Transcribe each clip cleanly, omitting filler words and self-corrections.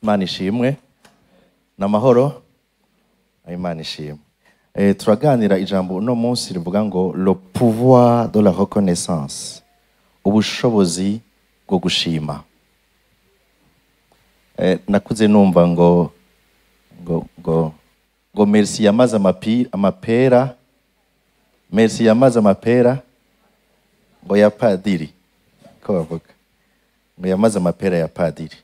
Imana ishimwe n'amahoro. Imana ishimwe. Turaganira ijambo uno munsi rivuga ngo le pouvoir de la reconnaissance, ubushobozi bwo gushima. Nakuze numva ngo ngo ngo ngo merci yamaze amapera, merci yamaze amapera ngo ya padiri, ko bavuga ngo yamaze amapera ya padiri.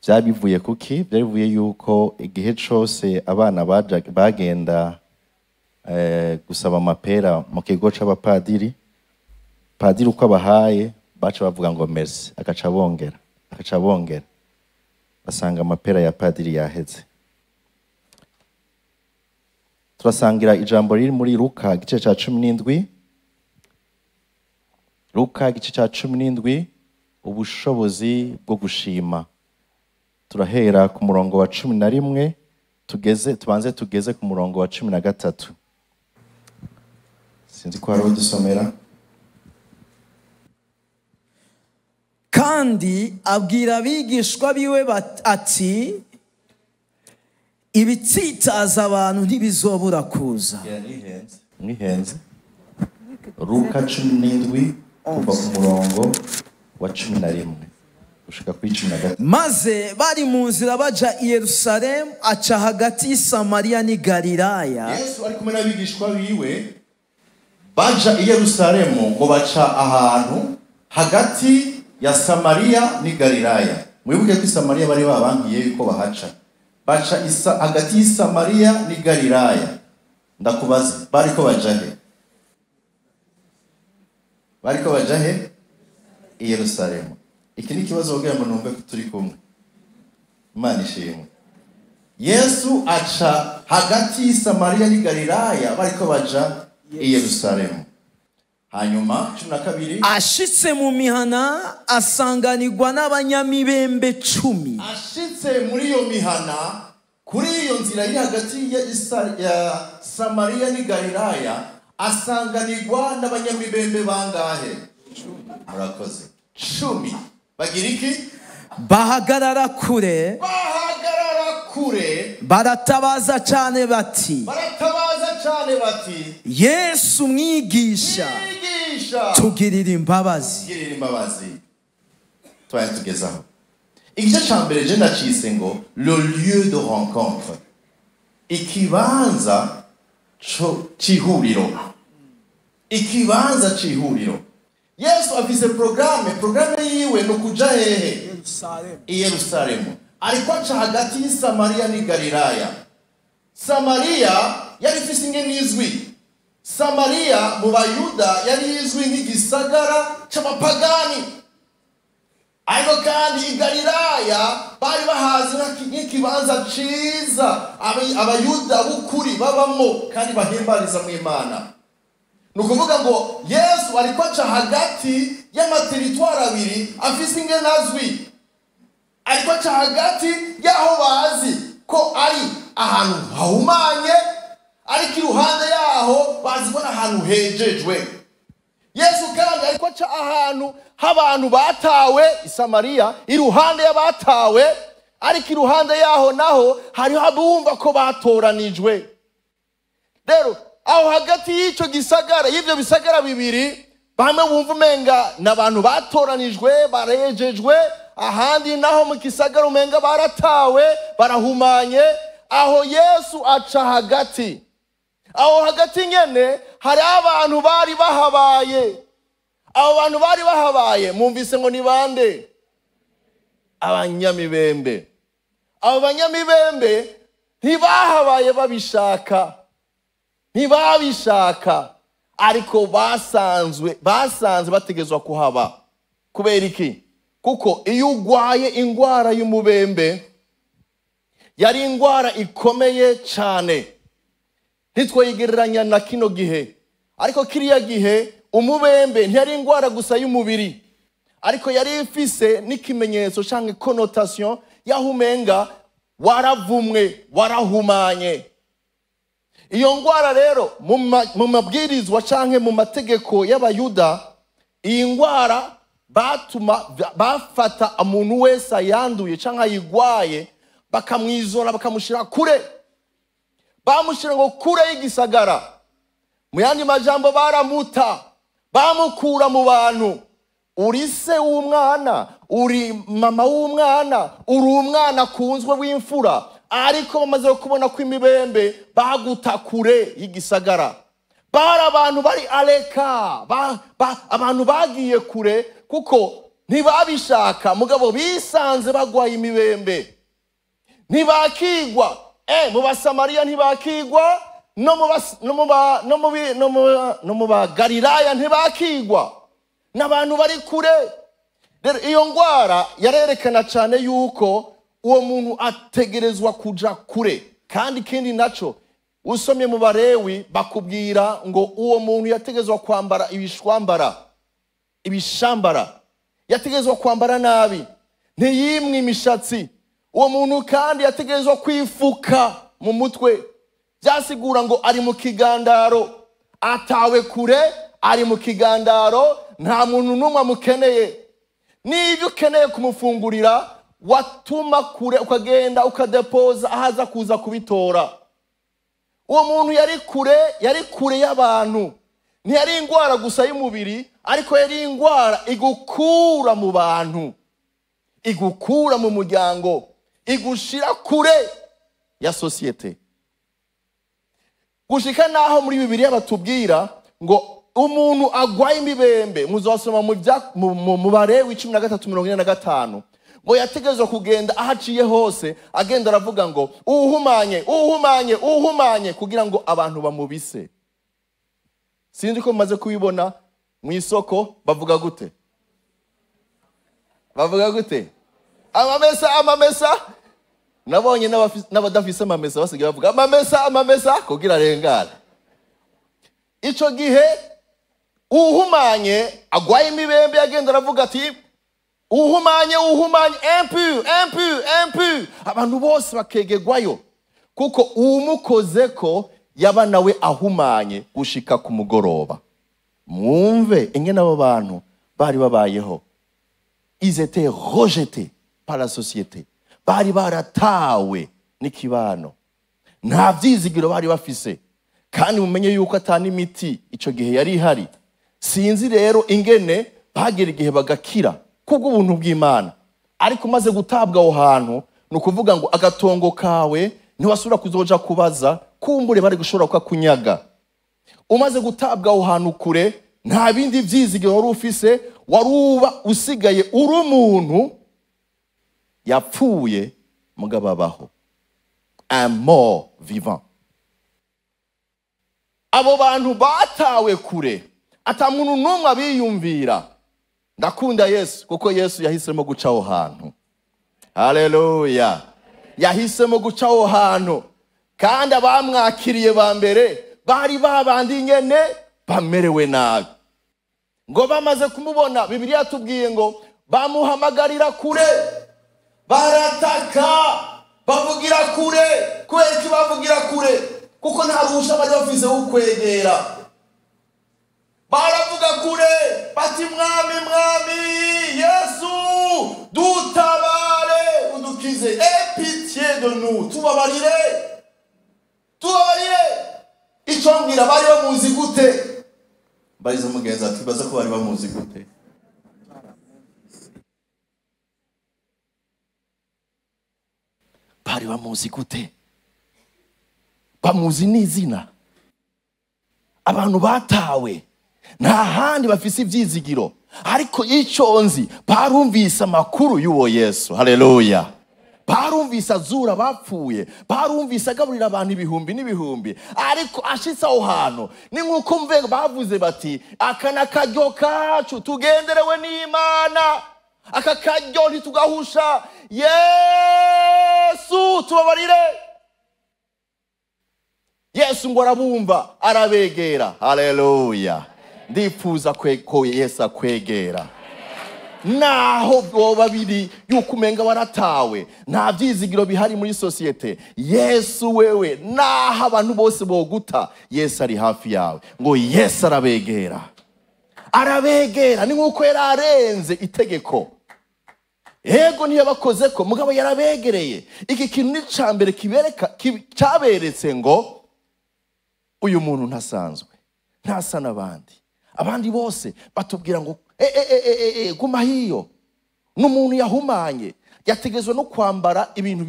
Byabivuye kuki? Byabivuye yuko igihe cose abana bagenda gusaba amapera mu kigo c'abapadiri, padiri uko abahaye baca bavuga ngo merci, agaca bongera, agaca bongera, basanga amapera ya padiri yaheze. Turasangira ijambo riri muri Luka igice ca 17. Luka igice ca 17, ubushobozi bwo gushima. Turahera ku murongo wa 11 tugeze, tubanze tugeze ku murongo wa 13. Sinzi ko hari udusomera. Kandi abwira abigishwa biwe ati ibitsitaza abantu ntibizobura kuza. Mwihenze. Luka 17 kuva ku murongo wa 11 gushika kuri 13. Maze bari mu nzira baja i Yerusalemu, aca hagati y'i Samariya n'i Galilaya. Yesu ari kumwe n'abigishwa biwe baja i Yerusalemu, ngo baca ahantu hagati ya Samariya n'i Galilaya. Mwibuke ko i Samariya bari babangiye yuko bahaca. Baca hagati y'i Samariya n'i Galilaya. Ndakubaza, bariko baja he? Bariko baja he? I Yerusalemu. Iki ni ikibazo kugira ngo numve ko turi kumwe. Imana ishimwe. Yesu aca hagati y'i Samariya n'i Galilaya, bariko baja i Yerusalemu. Hanyuma 12, ashitse mu mihana asanganirwa n'abanyamibembe 10. Ashitse muri iyo mihana, kuri iyo nzira iri hagati ya Samariya n'i Galilaya, asanganirwa n'abanyamibembe bangahe? Murakoze. 10. Bagira iki? Bahagarara kure. Bahagarara kure. Baratabaza cyane bati. Baratabaza cyane bati. Yesu mwigisha, tugirire imbabazi. Tugirire imbabazi. Twari tugezaho. Igice ca mbere je nacise ngo le lieu de rencontre, ikibanza c'ihuriro. Ikibanza c'ihuriro. Yesu afise programme yiwe no kuja hehe? I Yerusalemu. Ariko aca hagati y'i Samariya n'i Galilaya. Samariya yari ifise ingene izwi. Samariya mu Bayuda yari izwi nk'igisagara c'abapagani. Ariko kandi i Galilaya bari bahazi nk'ikibanza ciza Abayuda b'ukuri babamo kandi bahimbariza mu Imana. Ni ukuvuga ngo Yesu ariko aca hagati y'amateritwari abiri afise ingene azwi. Ariko aca hagati y'aho bazi ko ari ahantu hahumanye, ariko iruhande yaho bazi ko ari ahantu hejejwe. Yesu kandi ariko aca ahantu h'abantu batawe i Samariya, iruhande y'abatawe, ariko iruhande yaho naho hariho abumva ko batoranijwe. Rero aho hagati y'icyo gisagara, y'ivyo bisagara bibiri, bamwe bumva umenga n'abantu batoranijwe barejejwe, ahandi naho mu gisagara umenga baratawe barahumanye. Aho Yesu aca hagati. Aho hagati nyene hari abantu bari bahabaye. Abo bantu bari bahabaye mumvise ngo ni bande? Abanyamibembe. Abo banyamibembe ntibahabaye babishaka. Ntibabishaka, ariko basanzwe bategezwa kuhaba. Kubera iki? Kuko iyo ugwaye ingwara y'umubembe, yari ingwara ikomeye cyane. Ntitwoyigereranya na kino gihe, ariko kiriya gihe umubembe ntiyari ingwara gusa y'umubiri, ariko yari ifise n'ikimenyetso canke connotation yahumenga waravumwe, warahumanye. Iyo ngwara rero mu mabwirizwa canke mu mategeko y'Abayuda, iyi ngwara Batuma bafata umuntu wese ayanduye canke ayigwaye bakamwizora, bakamushira kure, bamushira ngo kure y'igisagara. Mu yandi majambo baramuta, bamukura mu bantu. Uri se w'umwana, uri mama w'umwana, uri umwana akunzwe w'imfura, ariko bamaze kubona ko imibembe baguta kure y'igisagara. Bari abantu bari aleka, abantu bagiye kure kuko ntibabishaka, mugabo bisanze bagwaye imibembe. Ntibakigwa, mu Basamariya ntibakigwa, no mu Bagalilaya ntibakigwa, n'abantu bari kure. Rero iyo ngwara yarerekana cyane yuko uwo muntu ategerezwa kuja kure. Kandi ikindi naco, usomye mu Barewi bakubwira ngo uwo muntu yategerezwa kwambara ibishambara, yategerezwa kwambara nabi, ntiyimwe imishatsi. Uwo muntu kandi yategerezwa kwifuka mu mutwe, byasigura ngo ari mu kigandaro, atawe kure, ari mu kigandaro, nta muntu n'umwe amukeneye. N'ibyo ukeneye kumufungurira watuma kure, ukagenda ukadepoza ahaza kuza kubitora. Uwo muntu yari kure, yari kure y'abantu. Ntiyari ingwara gusa y'umubiri, ariko yari ingwara igukura mu bantu, igukura mu muryango, igushira kure ya sosiyete. Gushika naho muri Bibiliya batubwira ngo umuntu agwaye imibembe, muzosoma mu Barewi 13:45, ngo yategerezwa kugenda ahaciye hose agenda aravuga ngo uhumanye, uhumanye, uhumanye, kugira ngo abantu bamubise. Sinzi ko maze kubibona mu isoko bavuga gute? Bavuga gute? Amamesa, amamesa. Nabonye n'abadafise amamesa basigaye bavuga amamesa, amamesa kugira arengane. Ico gihe uhumanye agwaye imibembe agenda aravuga ati uhumanye, uhumanye, impur, impur, impur. Abantu bose bakegegwayo kuko umukozeko yaba nawe ahumanye gushika ku mugoroba. Mwumve ingene abo bantu bari babayeho. Ils étaient rejetés par la société. Bari baratawe n'ikibano, nta vyizigiro bari bafise. Kandi mumenye yuko atani imiti ico gihe yari ihari. Sinzi rero ingene bagera igihe bagakira kubw'ubuntu bw'Imana. Ariko umaze gutabwa aho hantu, ni ukuvuga ngo agatongo kawe ntiwasubira kuzoja kubaza, kumbure bari gushobora kukakunyaga. Umaze gutabwa aho hantu kure, nta bindi vyizigiro wari ufise, waruba usigaye uri umuntu yapfuye mugabo abaho, un mort vivant. Abo bantu batawe kure, ata muntu n'umwe abiyumvira. Ndakunda Yesu kuko Yesu yahisemo guca aho hantu. Haleluya. Yahisemo guca aho hantu. Kandi abamwakiriye ba mbere bari babandi nyene bamerewe nabi. Ngo bamaze kumubona, Bibiliya tubwiye ngo bamuhamagarira kure, barataka, bavugira kure. Kubera iki bavugira kure? Kuko nta ruhusha bari bafise wo kwegera. Baravuga kure bati mwami, mwami Yesu, dutabare, udukize, aie pitié de nous, tubabarire, tubabarire. Ico mbwira bari bamuzi gute? Bariza mugenzi ati baza ko bari bamuzi gute? Bari bamuzi gute? Bamuzi n'izina. Abantu batawe nta handi bafise ivyizigiro, ariko ico nzi barumvise amakuru y'uwo Yesu. Haleluya. Barumvise azura bapfuye, barumvise agaburira abantu ibihumbi n'ibihumbi, ariko ashitse aho hantu ni nkuko mve bavuze bati aka nakaryo kacu tugenderewe n'Imana, aka karyo ntitugahusha, Yesu tubabarire. Yesu ngo arabumva, arabegera. Haleluya. Ndifuza ko Yesu akwegera. Naho bwoba biri yuko umenga waratawe, nta vyizigiro bihari muri sosiyete, Yesu wewe naho abantu bose boguta, Yesu ari hafi yawe. Ngo Yesu arabegera, Arabegera, ni nk'uko yari arenze itegeko. Yego ntiyabakoze ko, mugabo yarabegereye. Iki kintu ni ca mbere kibereka, cyaberetse ngo uyu muntu ntasanzwe, ntasa n'abandi. Abandi bose batubwira ngo guma hiyo. N'umuntu yahumanye, yategezwe no kwambara ibintu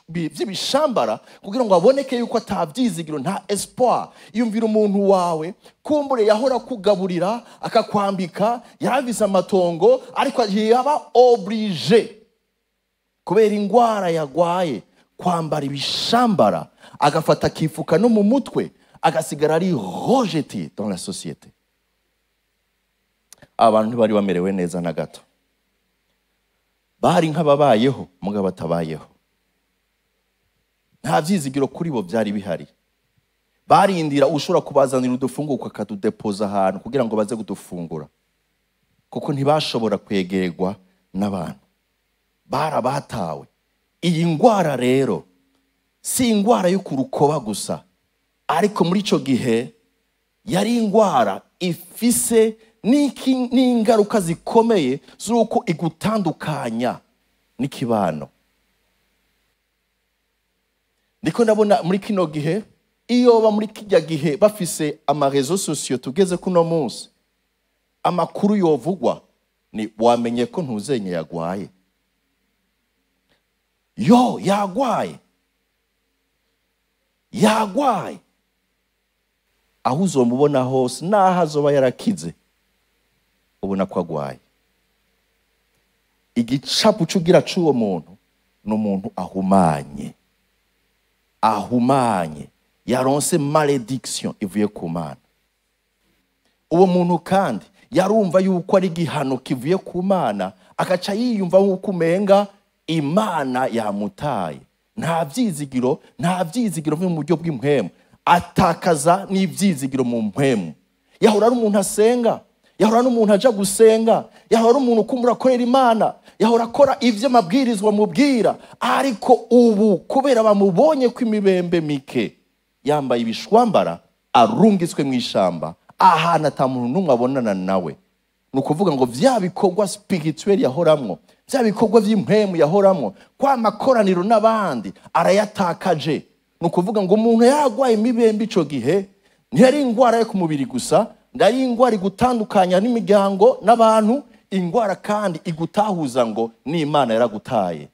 by'ibishambara kugira ngo aboneke yuko atabyizigiro, nta espoir. Yumvira umuntu wawe kumbure yahora kugaburira akakwambika, yaravize amatongo, ariko yaba obligé kubera ingwara yagwaye kwambara ibishambara, agafata akifuka no mu mutwe, agasigara ari rejeté dans la société. Abantu ntibari bamerewe neza na gato, bari nk'ababayeho mugabo batabayeho. Nta byizigiro kuri bo byari bihari. Barindira ushobora kubazanira udufungurwa akadudepoza ahantu kugira ngo baze kudufungura, kuko ntibashobora kwegerwa n'abantu, barabatawe. Iyi ngwara rero si ingwara yo kurukoba gusa, ariko muri ico gihe yari ingwara ifise n'ingaruka zikomeye z'uko igutandukanya n'ikibano. Ndiko ndabona muri kino gihe, iyo ba muri kijya gihe bafise ama réseaux sociaux tugeze kuno munsi, amakuru yovugwa ni wamenye ko ntuzenye yagwaye. Yo yagwaye, yagwaye. Aho uzomubona hose naho azoba yarakize, ubona ko agwaye. Igicapu cugira c'uwo muntu ni umuntu ahumanye, ahumanye, yaronse malédiction ivuye ku Mana. Uwo muntu kandi yarumva yuko ari igihano kivuye ku Mana, agaca yiyumva nk'uko umenga Imana yamutaye. Nta byizigiro, nta byizigiro mu buryo bw'impwemu, atakaza n'ibyizigiro mu mpwemu. Yahora ari umuntu asenga, yahora n'umuntu aja gusenga, yahora ari umuntu ukumbura akorera Imana, yahora akora ivyo amabwirizwa mubwira, ariko ubu kubera bamubonye ko imibembe mike, yambaye ibishwambara, arungitswe mu ishamba ahantu ata muntu n'umwe abonana nawe. Ni ukuvuga ngo vya bikorwa spirituel yahoramwo, vya bikorwa vy'impwemu yahoramwo, kwa makoraniro n'abandi arayatakaje. Ni ukuvuga ngo umuntu yaragwaye imibembe ico gihe ntiyari ingwara yo ku mubiri gusa, ndari ingwara igutandukanya n'imiryango n'abantu, ingwara kandi igutahuza ngo n'Imana yaragutaye.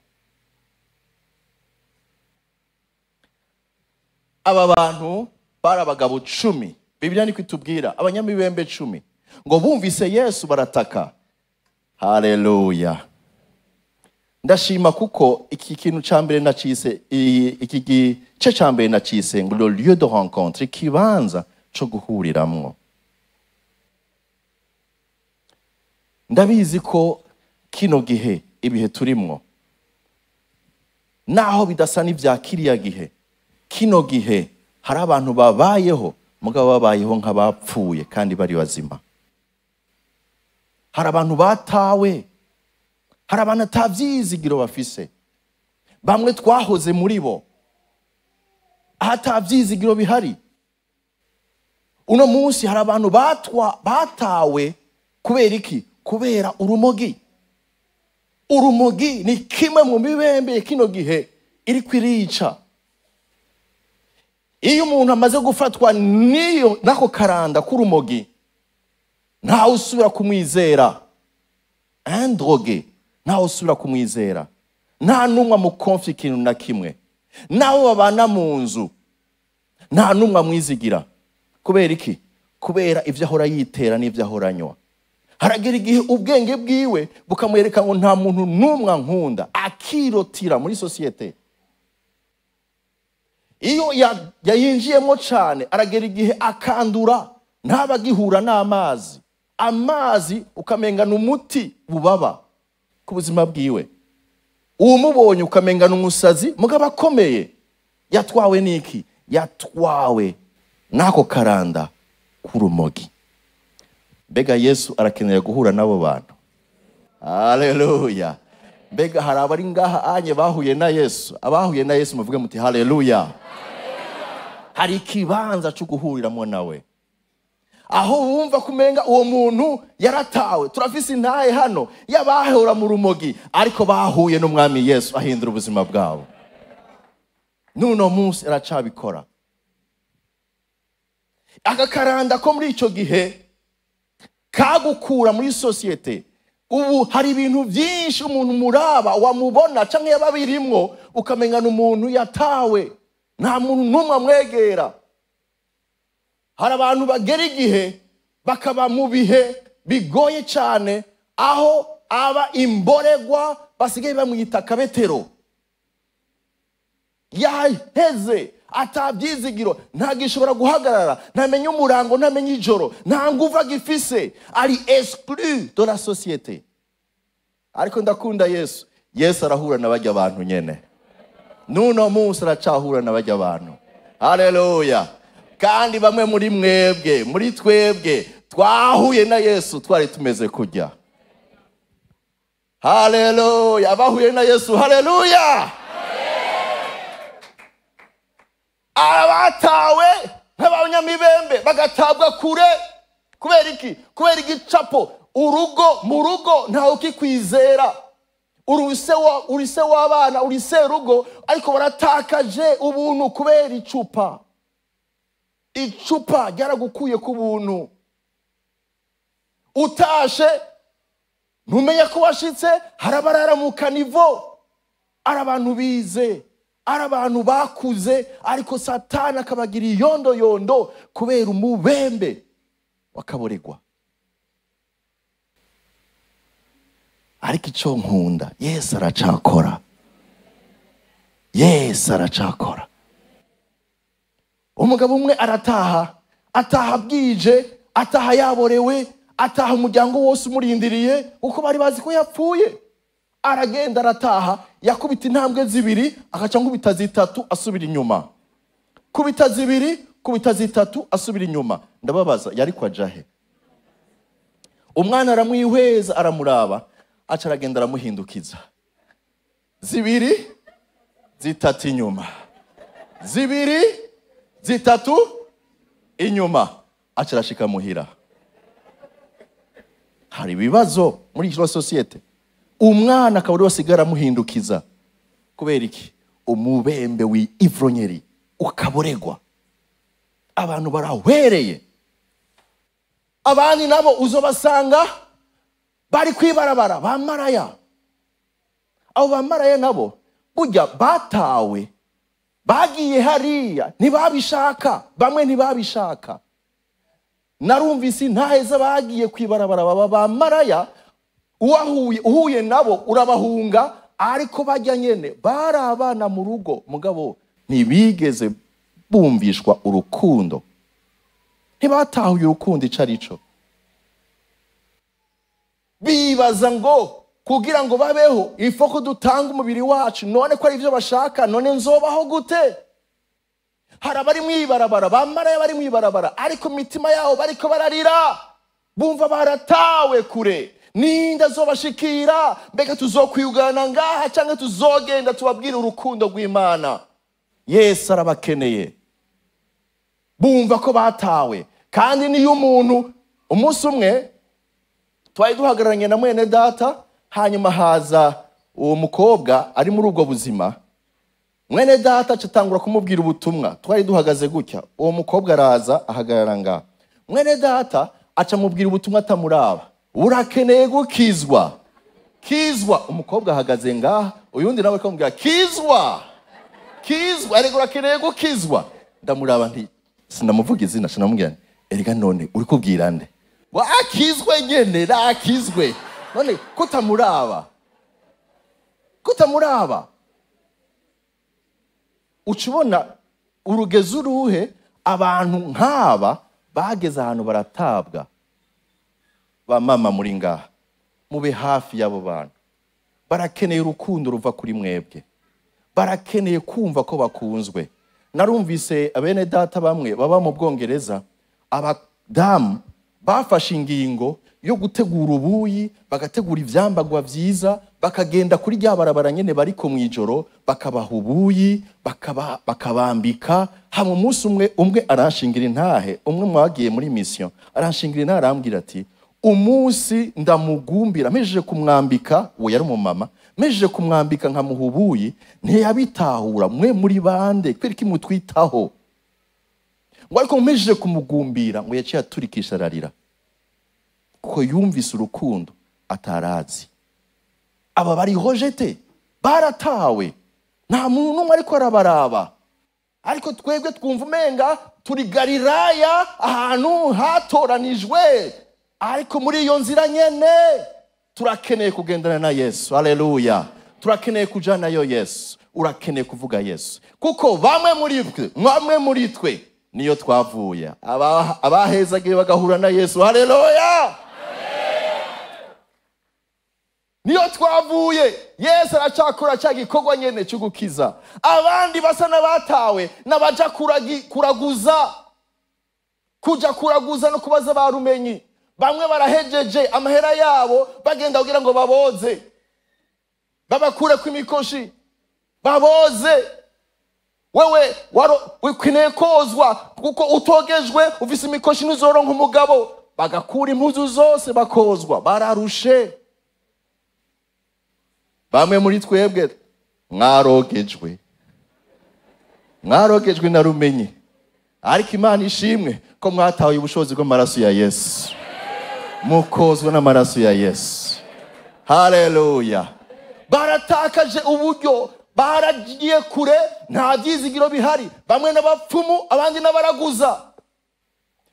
Aba bantu bari abagabo 10, Bibiliya niko itubwira, abanyamibembe 10, ngo bumvise Yesu barataka. Haleluya. Ndashima kuko iki kintu ca mbere nacise, iki gice ca mbere nacise ngo le lieu de rencontre, ikibanza co guhuriramwo. Ndabizi ko kino gihe ibihe turimwo, naho bidasa n'ivya kiriya gihe, kino gihe hari abantu babayeho mugabo babayeho nk'abapfuye kandi bari bazima. Hari abantu batawe, hari abantu atavyizigiro bafise, bamwe twahoze muri bo ahatavyizigiro bihari. Uno munsi hari abantu batawe kubera iki? Kubera urumogi. Urumogi ni kimwe mu mibembe kino gihe iri kwirica. Iyo umuntu amaze gufatwa niyo nako karanda k'urumogi, ntawe usubira kumwizera. Un drogué, ntawe usubira kumwizera. Nta numwe amukonfya ikintu na kimwe. Nawe babana mu nzu, nta numwe amwizigira. Kubera iki? Kubera ivyo ahora yitera n'ivyo ahora anywa. Haragera igihe ubwenge bwiwe bukamwereka ngo nta muntu numwe ankunda, akirotira muri societe. Iyo yayinjiyemo cane, aragera igihe akandura, ntabagihura n'amazi. Amazi ukamenga n'umuti bubaba ku buzima bwiwe. Umubonye ukamenga n'umusazi, mugabo akomeye. Yatwawe n'iki? Yatwawe n'ako karanda k'urumogi. Mbega Yesu arakeneye guhura n'abo bantu. Haleluya. Mbega hari abari ngaha anye bahuye na Yesu. Abahuye na Yesu muvuge muti haleluya. Hari ikibanza cyo guhuriramo nawe. Aho wumva kumenga uwo muntu yaratawe. Turafise intahe hano y'abahora mu rumogi, ariko bahuye n'umwami Yesu ahindura ubuzima bwabo. N'uno munsi aracabikora. Agakaranda ko muri ico gihe kagukura muri societe. Ubu hari ibintu byinshi umuntu muraba wamubona canke yababirimwo ukamenya n'umuntu yatawe, nta muntu n'umwe amwegera. Hari abantu bagera igihe bakaba mu bihe bigoye cyane, aho aba imboregwa basigaye bamwita kabetero, yaheze atabyizigiro, ntagishobora guhagarara, ntamenye umurango, ntamenye ijoro, nta nguvu agifise, ari exclu de la société. Ariko ndakunda Yesu. Yesu arahura n'abajya abantu nyene. N'uno munsi aracahura n'abajya abantu. Haleluya. Kandi bamwe muri mwebwe, muri twebwe twahuye na Yesu twari tumeze kujya. Haleluya. Abahuye na Yesu, haleluya. Abatawe nk'abanyamibembe bagatabwa kure. Kubera iki? Kubera igicapo. Urugo mu rugo ntawe ukikwizera. Uri se w'abana, uri serugo, ariko baratakaje ubuntu kubera icupa. Icupa ryaragukuye ku buntu. Utashe ntumenya ko washitse, harabarara mu kanivo. Ari abantu bize, ari abantu bakuze, ariko Satani akabagira iyondo yondo kubera umubembe wakaboregwa. Ariko ico nkunda, Yesu aracakora. Yesu aracakora. Umugabo umwe arataha, ataha bwije, ataha yaborewe, ataha umuryango wose umurindiriye, uko bari bazi ko yapfuye. Aragenda arataha, yakubita intambwe zibiri, agaca nkubita zitatu asubira inyuma. Kubita zibiri, kubita zitatu asubira inyuma. Ndababaza, yari kwa jahe? Umwana aramwihweza aramuraba, aca aragenda aramuhindukiza. Zibiri, zitatu inyuma. Zibiri, zitatu inyuma. Aca arashika muhira. Hari ibibazo muri iyo societe. Umwana akaba ari wasigara amuhindukiza. Kubera iki? Umubembe w'ivronyeri ukaboregwa. Abantu barahwereye. Abandi nabo uzobasanga bari kwibarabara bamaraya. Abo bamaraya nabo burya batawe, bagiye hariya ntibabishaka, bamwe ntibabishaka. Narumvise intaheza bagiye kwibarabara baba bamaraya, uhuye nabo urabahunga, ariko bajya nyene bari abana mu rugo, mugabo ntibigeze bumvishwa urukundo, ntibatahuye urukundo ico arico. Bibaza ngo kugira ngo babeho ifoko dutanga umubiri wacu, none ko ari ivyo bashaka, none nzobaho gute? Hari abari mwibarabara, bamaraya bari mwibarabara, ariko mitima yabo bariko bararira, bumva baratawe kure. Ninda zobashikira, mbega tuzokwiyugana ngaha canke tuzogenda tubabwira urukundo rw'Imana? Yesu arabakeneye. Bumva ko batawe. Kandi niyo umuntu umunsi umwe twari duhagararanye na mwene data, hanyuma haza uwo mukobwa ari muri ubwo buzima. Mwene data acatangura kumubwira ubutumwa. Twari duhagaze gutya, uwo mukobwa araza ahagarara ngaha. Mwene data aca mubwira ubutumwa atamuraba. Urakeneye gukizwa, kizwa. Umukobwa ahagaze ngaha, uyundi nawe akamubwira kizwa, kizwa, ariko urakeneye gukizwa. Ndamuraba nti sinamuvuga izina, sinamubwira nti erega none uri kubwira nde? Wa akizwe nyene, rakizwe. None kutamuraba, kutamuraba. Ucubona urugezo uruhe abantu nk'aba bageze ahantu baratabwa. Ba mama muri ngaha, mube hafi y'abo bantu. Barakeneye urukundo ruva kuri mwebwe, barakeneye kumva ko bakunzwe. Narumvise abene data bamwe baba mu Bwongereza, abadamu bafashe ingingo yo gutegura ubuyi, bagategura ivyambagwa vyiza, Bakagenda kuri rya barabara nyene bariko mw'ijoro, bakabaha ubuyi, bakabambika. Hama umunsi umwe aranshingira intahe, umwe mwagiye muri mission aranshingira intahe, arambwira ati umunsi ndamugumbira mpejeje kumwambika, uwo yari umumama, mpejeje kumwambika nkamuha ubuyi, ntiyabitahura, mwe muri bande kubera iki mutwitaho? Ngo ariko mpejeje kumugumbira, ngo yaciye aturikisha ararira, kuko yumvise urukundo atarazi. Aba bari rejeté, baratawe, nta muntu n'umwe ariko arabaraba. Ariko twebwe twumva umenga turi Galilaya, ahantu hatoranijwe. Ariko muri iyo nzira nyene turakeneye kugendana na Yesu. Haleluya. Turakeneye kujanayo Yesu. Urakeneye kuvuga Yesu, kuko bamwe muri twe niyo twavuye. Abahezagiye bagahura na Yesu. Haleluya. Niyo twavuye. Yesu aracakora cya gikorwa nyene cyo gukiza. Abandi basa n'abatawe n'abaja kuraguza, kuja kuraguza no kubaza barumenyi. Bamwe barahejeje amahera yabo bagenda kugira ngo baboze, babakure ku mikoshi, baboze. Wewe ukeneye kozwa, kuko utogejwe ufise imikoshi ntuzoronka umugabo. Bagakura impuzu zose bakozwa, bararushe. Bamwe muri twebwe mwarogejwe, mwarogejwe na rumenyi. Ariko Imana ishimwe ko mwatawe ubushobozi bw'amaraso ya Yesu, mukozwe n'amaraso ya Yesu. Haleluya. Baratakaje uburyo, baragiye kure, nta byizigiro bihari. Bamwe n'abapfumu, abandi n'abaraguza.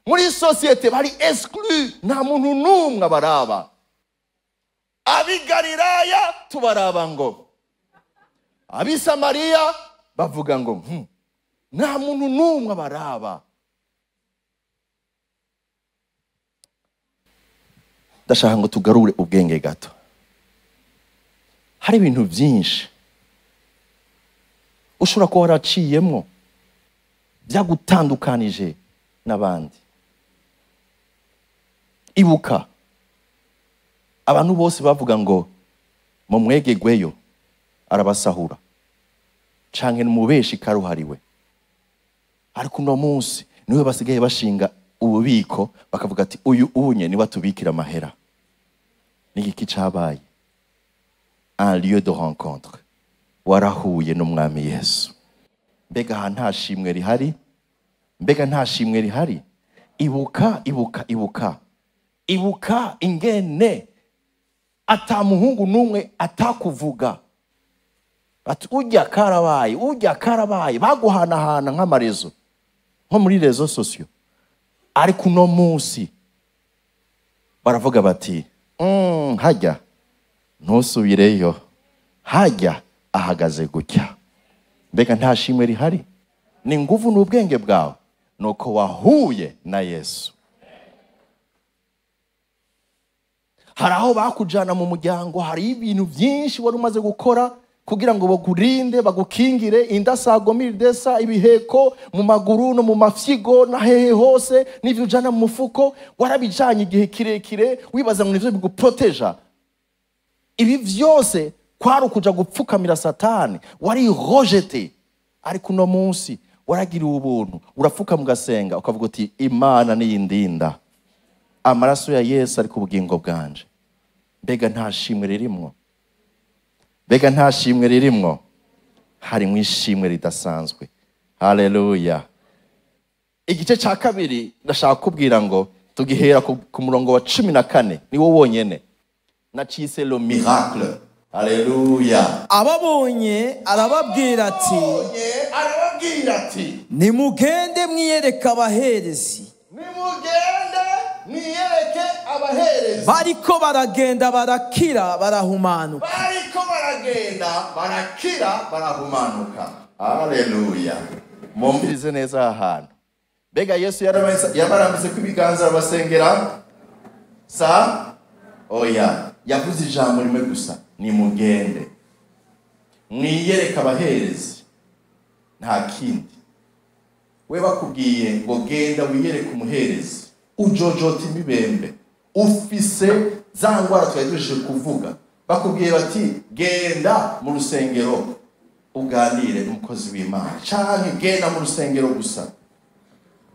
Muri societe bari exclu, nta muntu n'umwe abaraba. Abigalilaya tubaraba ngo, abisamariya bavuga ngo nta muntu n'umwe abaraba. Ndashaka ngo tugarure ubwenge gato. Hari ibintu byinshi ushobora kuba waraciyemwo byagutandukanije n'abandi. Ibuka abantu bose bavuga ngo mumwegegweyo arabasahura, canke numubeshi karuhariwe. Ariko uno munsi niwe basigaye bashinga ububiko, bakavuga ati uyu unye niwe atubikira amahera. Nigiki cabaye? Un lieu de rencontre. Warahuye n'umwami Yesu. Mbega aha nta shimwe rihari? Mbega nta shimwe rihari? Ibuka, ibuka, ibuka, ibuka ingene ata muhungu n'umwe atakuvuga ati ujya karabaye, ujya karabaye, baguhanahana nk'amarezo, nko muri rezo sosiyo. Ariko uno munsi baravuga bati hajya ntusubireyo, hajya ahagaze gutya. Mbega nta shimwe rihari? Ni nguvu n'ubwenge bwawe, nuko wahuye na Yesu. Hari aho bakujana mu muryango, hari ibintu byinshi wari umaze gukora kugira ngo bagurinde, bagukingire indasago mirdesa, ibiheko mu maguru no mu mafyigo na hehe hose, n'ivyo ujana mu mufuko warabijanye igihe kirekire wibaza ngo nivyo biguproteja. Ibi vyose kwari ukuja gupfukamira Satani, wari rejeté. Ariko uno munsi waragiriwe ubuntu, urapfuka mugasenga ukavuga uti Imana niyindinda, amaraso ya Yesu ari ku bugingo bwanje. Mbega nta shimwe ririmwo? Mbega nta shimwe ririmwo? Harimwo ishimwe ridasanzwe. Haleluya. Igice ca kabiri ndashaka kubwira ngo tugihera ku murongo wa 14, niwo wonyene nacise le miracle. Haleluya. Ababonye arababwira ati, nimugende mwiyereke abaherezi. Nimugende mwiyereke abaherezi. Bariko baragenda barakira barahumanuka. Bariko baragenda barakira barahumanuka. Haleluya. Mumvirize neza ahantu. Mbega Yesu yabarambitse ku ibiganza arabasengera? Sa? Oya. Yavuze ijambo rimwe gusa, nimugende mwiyereke abaherezi, nta kindi. We bakubwiye ngo genda wiyereke umuherezi, ujojota imibembe, ufise za ngwara twari tuje kuvuga, Bakubwiye bati genda mu rusengero uganire umukozi w'Imana, canke genda mu rusengero gusa.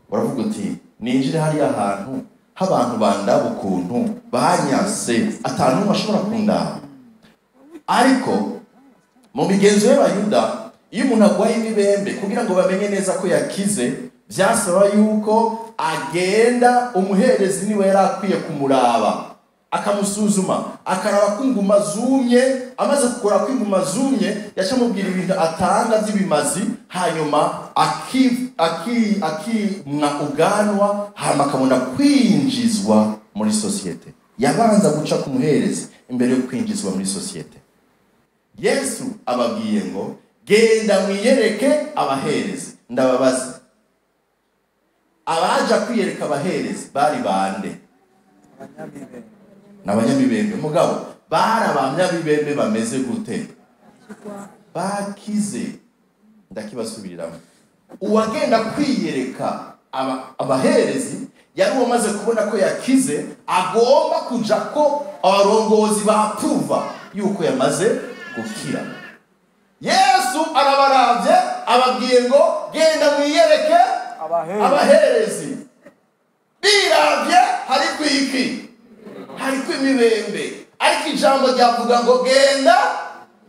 Uravuga uti ninjire hariya hantu h'abantu bandaba ukuntu banyase, atanu bashobora kundaba. Ariko mu migenzo y'Abayuda, iyo umuntu agwaye imibembe, kugira ngo bamenye neza ko yakize, byasaba yuko agenda umuherezi niwe yari akwiye kumuraba, akamusuzuma, akaraba ko inguma zumye. Amaze gukora ko inguma zumye, yaca amubwira ibintu atanga by'ibimazi, hanyuma akimwa ubwanwa, hanyuma akabona kwinjizwa muri sosiyete. Yabanza guca ku muherezi imbere yo kwinjizwa muri sosiyete. Yesu ababwiye ngo genda mwiyereke abaherezi. Ndababaza, abaja kwiyereka abaherezi bari bande? N'abanyamibembe. Mugabo bari abanyamibembe bameze gute? Bakize. Ndakibasubiriramo, uwagenda kwiyereka abaherezi yari uwamaze kubona ko yakize, agomba kuja ko abarongozi bapruva yuko yamaze gukira. Yesu arabaravye, ababwiye ngo genda mwiyereke abaherezi. Biravye hariko iki? Hariko imibembe. Ariko ijambo ryavuga ngo genda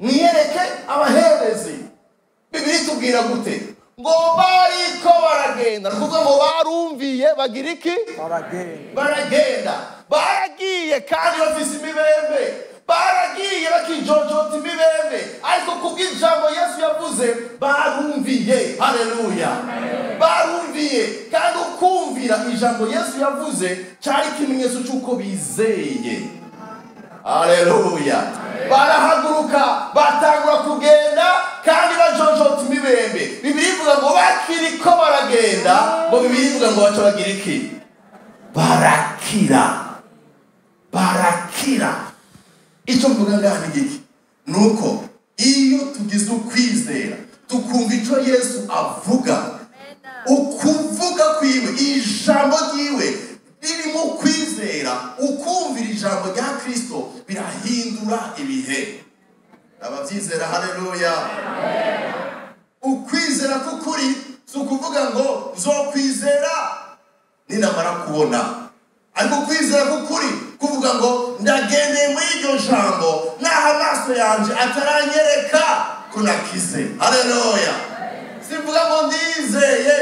mwiyereke abaherezi. Bibiliya itubwira gute? Ngo bariko baragenda, ni ukuvuga ngo barumviye bagira iki? Baragenda. Baragiye kandi bafise imibembe, baragiye bakijojota imibembe, ariko kubw'ijambo Yesu yavuze barumviye. Haleluya, barumviye. Kandi ukumvira ijambo Yesu yavuze cyari ikimenyetso cy'uko bizeye. Haleluya. Barahaguruka batangura kugenda kandi bajojota imibembe. Bibiliya ivuga ngo bakiriko baragenda, ngo Bibiliya ivuga ngo baca bagira iki? Barakira. Barakira. Icyo mvuga ngaha ni iki? Nuko iyo tugize ukwizera, tukumva icyo Yesu avuga, ukuvuga kwiwe, ijambo ryiwe ririmo ukwizera, ukumvira ijambo rya Kristo birahindura ibihe. Ababyizera, haleluya. Ukwizera k'ukuri si ukuvuga ngo nzokwizera ninamara kubona, ariko ukwizera k'ukuri kuvuga ngo ndagendeye muri iryo jambo naho amaso yanje ataranyereka ko nakize. Haleluya. Sivuga ngo ndizeye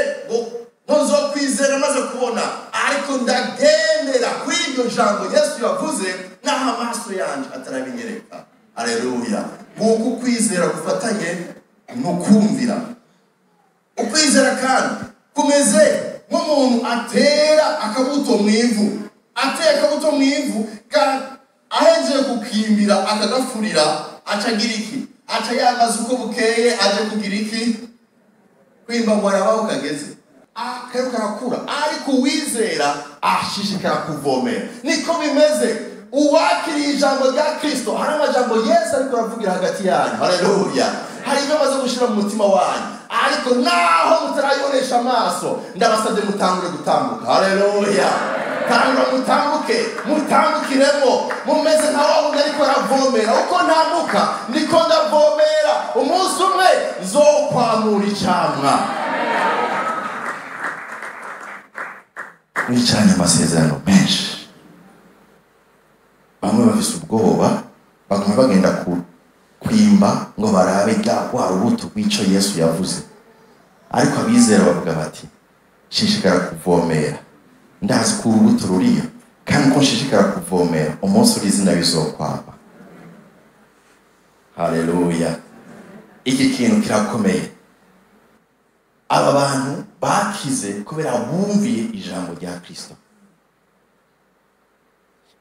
ngo nzokwizera maze kubona, ariko ndagendera kuri iryo jambo Yesu yavuze naho amaso yanje atarabinyereka. Haleluya. Nguko ukwizera gufatanye n'ukumvira. Ukwizera kandi kumeze nk'umuntu atera akabuto mu ivu. Ateye akabuto mu ivu, ahejeje kukimbira akagafurira, aca agira iki? Aca yamaze uko bukeye aje kugira iki? Kwimba ngo arabaho kageze, akariko karakura. Ariko uwizera ashishikara kuvomera. Niko bimeze. Uwakiriye ijambo rya Kristo, hari amajambo Yesu ariko aravugira hagati yanyu. Haleluya. Hari ibyo amaze gushira mu mutima wanyu, ariko naho mutarayonesha amaso, ndabasabye mutangure gutambuka. Haleluya. Tangura mutambuke, mutambukiremo, mumeze nka wa wundi ariko aravomera. Uko ntambuka niko ndavomera, umunsi umwe nzokwamura icamwa. Mwicaranye amasezerano menshi, bamwe bafise ubwoba, baguma bagenda kwimba ngo barabe rwa rubuto rw'ico Yesu yavuze. Ariko abizera bavuga bati shishikara kuvomera, ndazi ko urubuto ruriyo, kandi ko nshishikara kuvomera, umunsi uri izina bizokwama. Haleluya. Iki kintu kirakomeye. Aba bantu bakize kubera bumviye ijambo rya Kristo.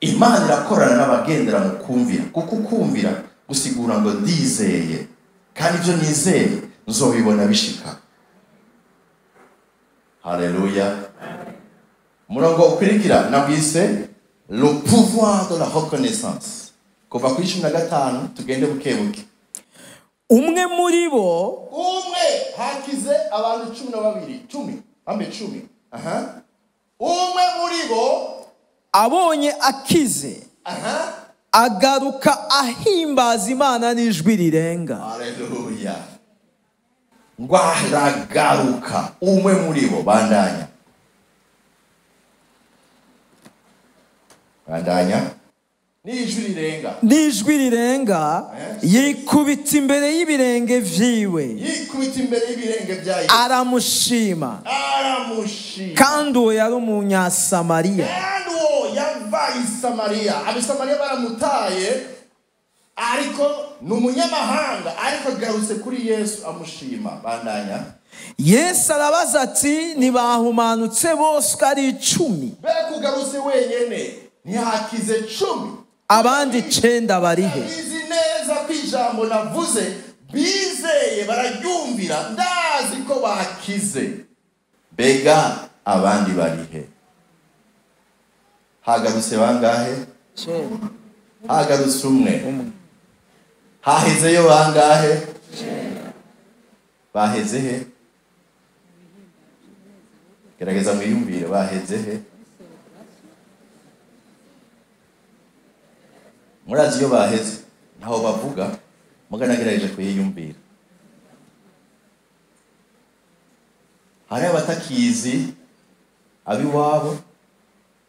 Imana irakorana n'abagendera mu kumvira, kuko kumvira gusigura ngo ndizeye, kandi ibyo nizeye nzobibona bishika. Haleluya. Murongo ukurikira nabwise le pouvoir de la reconnaissance. Kuva kuri 15 tugende buke buke. Umwe muri bo, umwe hakize abantu 12, 10, ambe 10. Aha. Umwe muri bo abonye akize, aha, Agaruka ahimbaza Imana n'ijwi rirenga. Haleluya. Ngo aragaruka umwe muri bo. Bandanya, bandanya. N'ijwi rirenga, n'ijwi rirenga yikubita imbere y'ibirenge vyiwe, yikubita imbere y'ibirenge bya Yesu, aramushima, aramushima. Kandi uwo yari umunyasamariya, kandi uwo yava i Samariya. Abasamariya baramutaye, ariko ni umunyamahanga, ariko agarutse kuri Yesu amushima. Bandanya. Yesu arabaza ati ntibahumanutse bose uko ari 10? Mbega ugarutse wenyene, ntihakize 10, abandi 9 barihe? Bizi neza ko ijambo navuze bizeye, bararyumvira, ndazi ko bakize. Mbega abandi barihe? Hagarutse bangahe? Hagarutse umwe. Hahezeyo bangahe? Baheze he? Gerageza mwiyumvire, baheze he? Murazi iyo baheze ntaho bavuga, muganagerageje kuyiyumvira. Hari abatakizi abiwabo,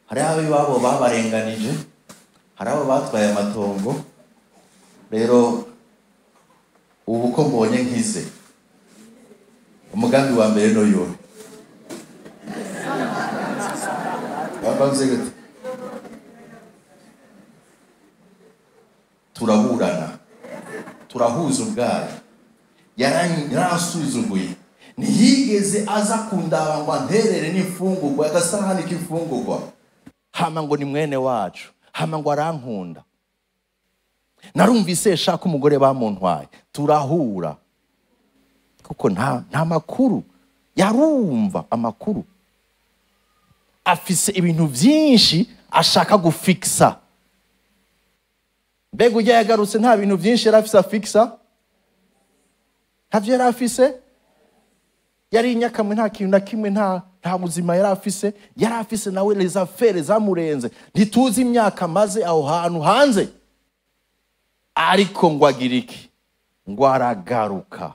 hari abiwabo babarenganije, hari abo batwaye amatongo. Rero ubu ko mbonye nkize, umugambi wa mbere n'uyu bavuze gute? Turaburana, turahuza ubwayo. Yaransuzuguye, ntiyigeze aza kundaba ngo anterere n'imfungurwa, agasahani k'imfungurwa. Hama ngo ni mwene wacu, hama ngo arankunda. Narumvise shaka umugore bamuntwaye, turahura. Kuko nta makuru yarumva, amakuru afise ibintu byinshi ashaka gufixa. Mbega ujya yagarutse nta bintu byinshi yari afise afixa? Ntavyo yari afise? Yari inyakamwe, nta kintu na kimwe, nta buzima yari afise. Yari afise nawe les affaires zamurenze. Ntituzi imyaka maze aho hantu hanze, ariko ngo agira iki? Ngo aragaruka.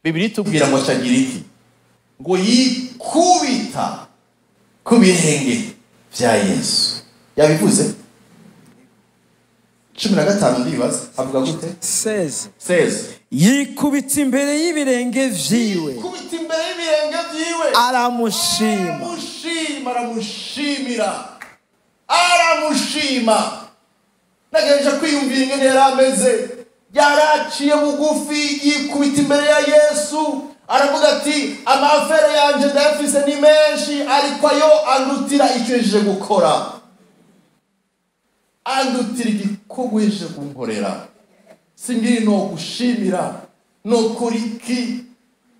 Bibiri tubwira ngo acagira iki? Ngo yikubita ku birenge vya Yesu. Yabivuze 15 ndibaza avuga gute? 16. Yikubita imbere y'ibirenge vyiwe, yikubita imbere y'ibirenge vyiwe, aramushima, aramushima, aramushimira, aramushima. Nagerageje kwiyumvira ingene yari ameze. Yaraciye bugufi, yikubita imbere ya Yesu, aravuga ati amafere yanje ndayafise ni menshi, ariko ayo andutira icyo yaje gukora, andutira igikorwa yaje kunkorera. Singiri no gushimira no kuri iki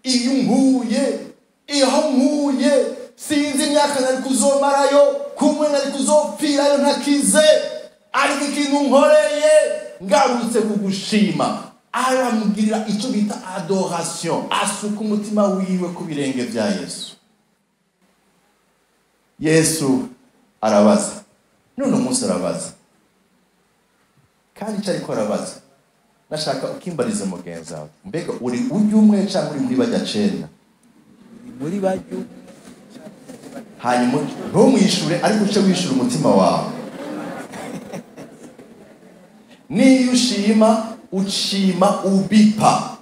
iyo nkuye, iyo nkuye, sinzi imyaka nari kuzomarayo, kumwe nari kuzopfirayo ntakize, ariko ikintu nkoreye ngarutse kugushima. Aramugirira icyo bita adoration, asuka umutima wiwe ku birenge bya Yesu. Yesu arabaza none umunsi, arabaza kandi icyo ariko arabaza, nashaka ukimbarize mugenzi wawe, mbega uri ujya umwe cyangwa uri muri bajya 9? Muri bajya. Hanyuma ntumwishure, ariko uce wishura umutima wawe. Niyo ushima, ushima ubipa.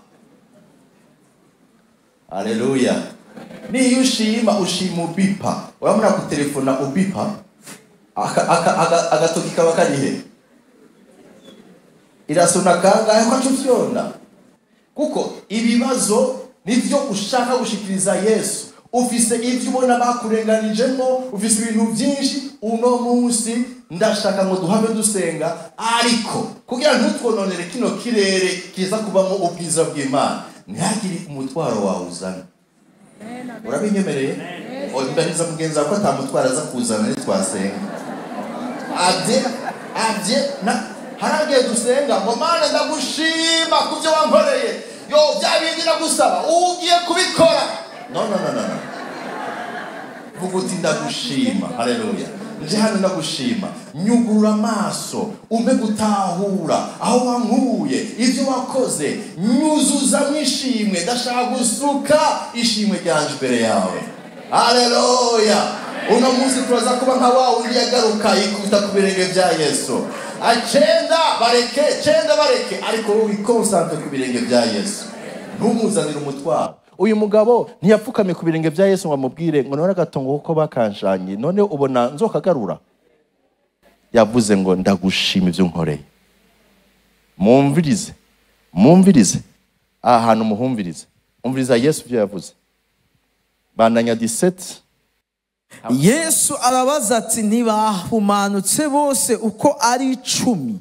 Haleluya. Niyo ushima, ushima ubipa. Urabona kutelefona ubipa, agatoki kaba karihe? Irasona kangahe ko acuvyona? Kuko ibibazo nivyo ushaka gushikiriza Yesu. Ufise ivyo ubona bakurenganijemo, ufise ibintu byinshi. Uno munsi ndashaka ngo duhame dusenga, ariko kugira ntutwononere kino kirere kiza kubamo ubwiza bw'Imana, ntihagire umutwaro wawe uzana. Urabinyemereye? Ndaniza mugenzi wawe ko atamutwara aza kuzana nitwasenga. Abye na haragiye dusenga ngo Mana ndagushima kubyo wankoreye, yo bya bindi nagusaba ugiye kubikora. No. Vuga uti ndagushima. Haleluya. Nje hano ndagushima, nyugurura amaso umpe gutahura aho wankuye, ibyo wakoze, nyuzuza mwishimwe. Ndashaka gusuka ishimwe ryanje imbere yawe. Haleluya. Uno munsi turaza kuba nka wa wundi yagaruka yikubita ku birenge bya Yesu. Acenda bareke, cenda bareke, ariko wowe wikonsantre ku birenge bya Yesu, ntumuzanire umutwaro. Uyu mugabo ntiyapfukamye ku birenge bya Yesu ngo amubwire ngo none agatongo kuko bakanshanye, none ubona nzokagarura. Yavuze ngo ndagushima ibyo nkoreye. Mumvirize, mumvirize aha hantu, muhumvirize, umviriza Yesu ibyo yavuze. Bandanya 17. Yesu arabaza ati ntibahumanutse bose uko ari 10,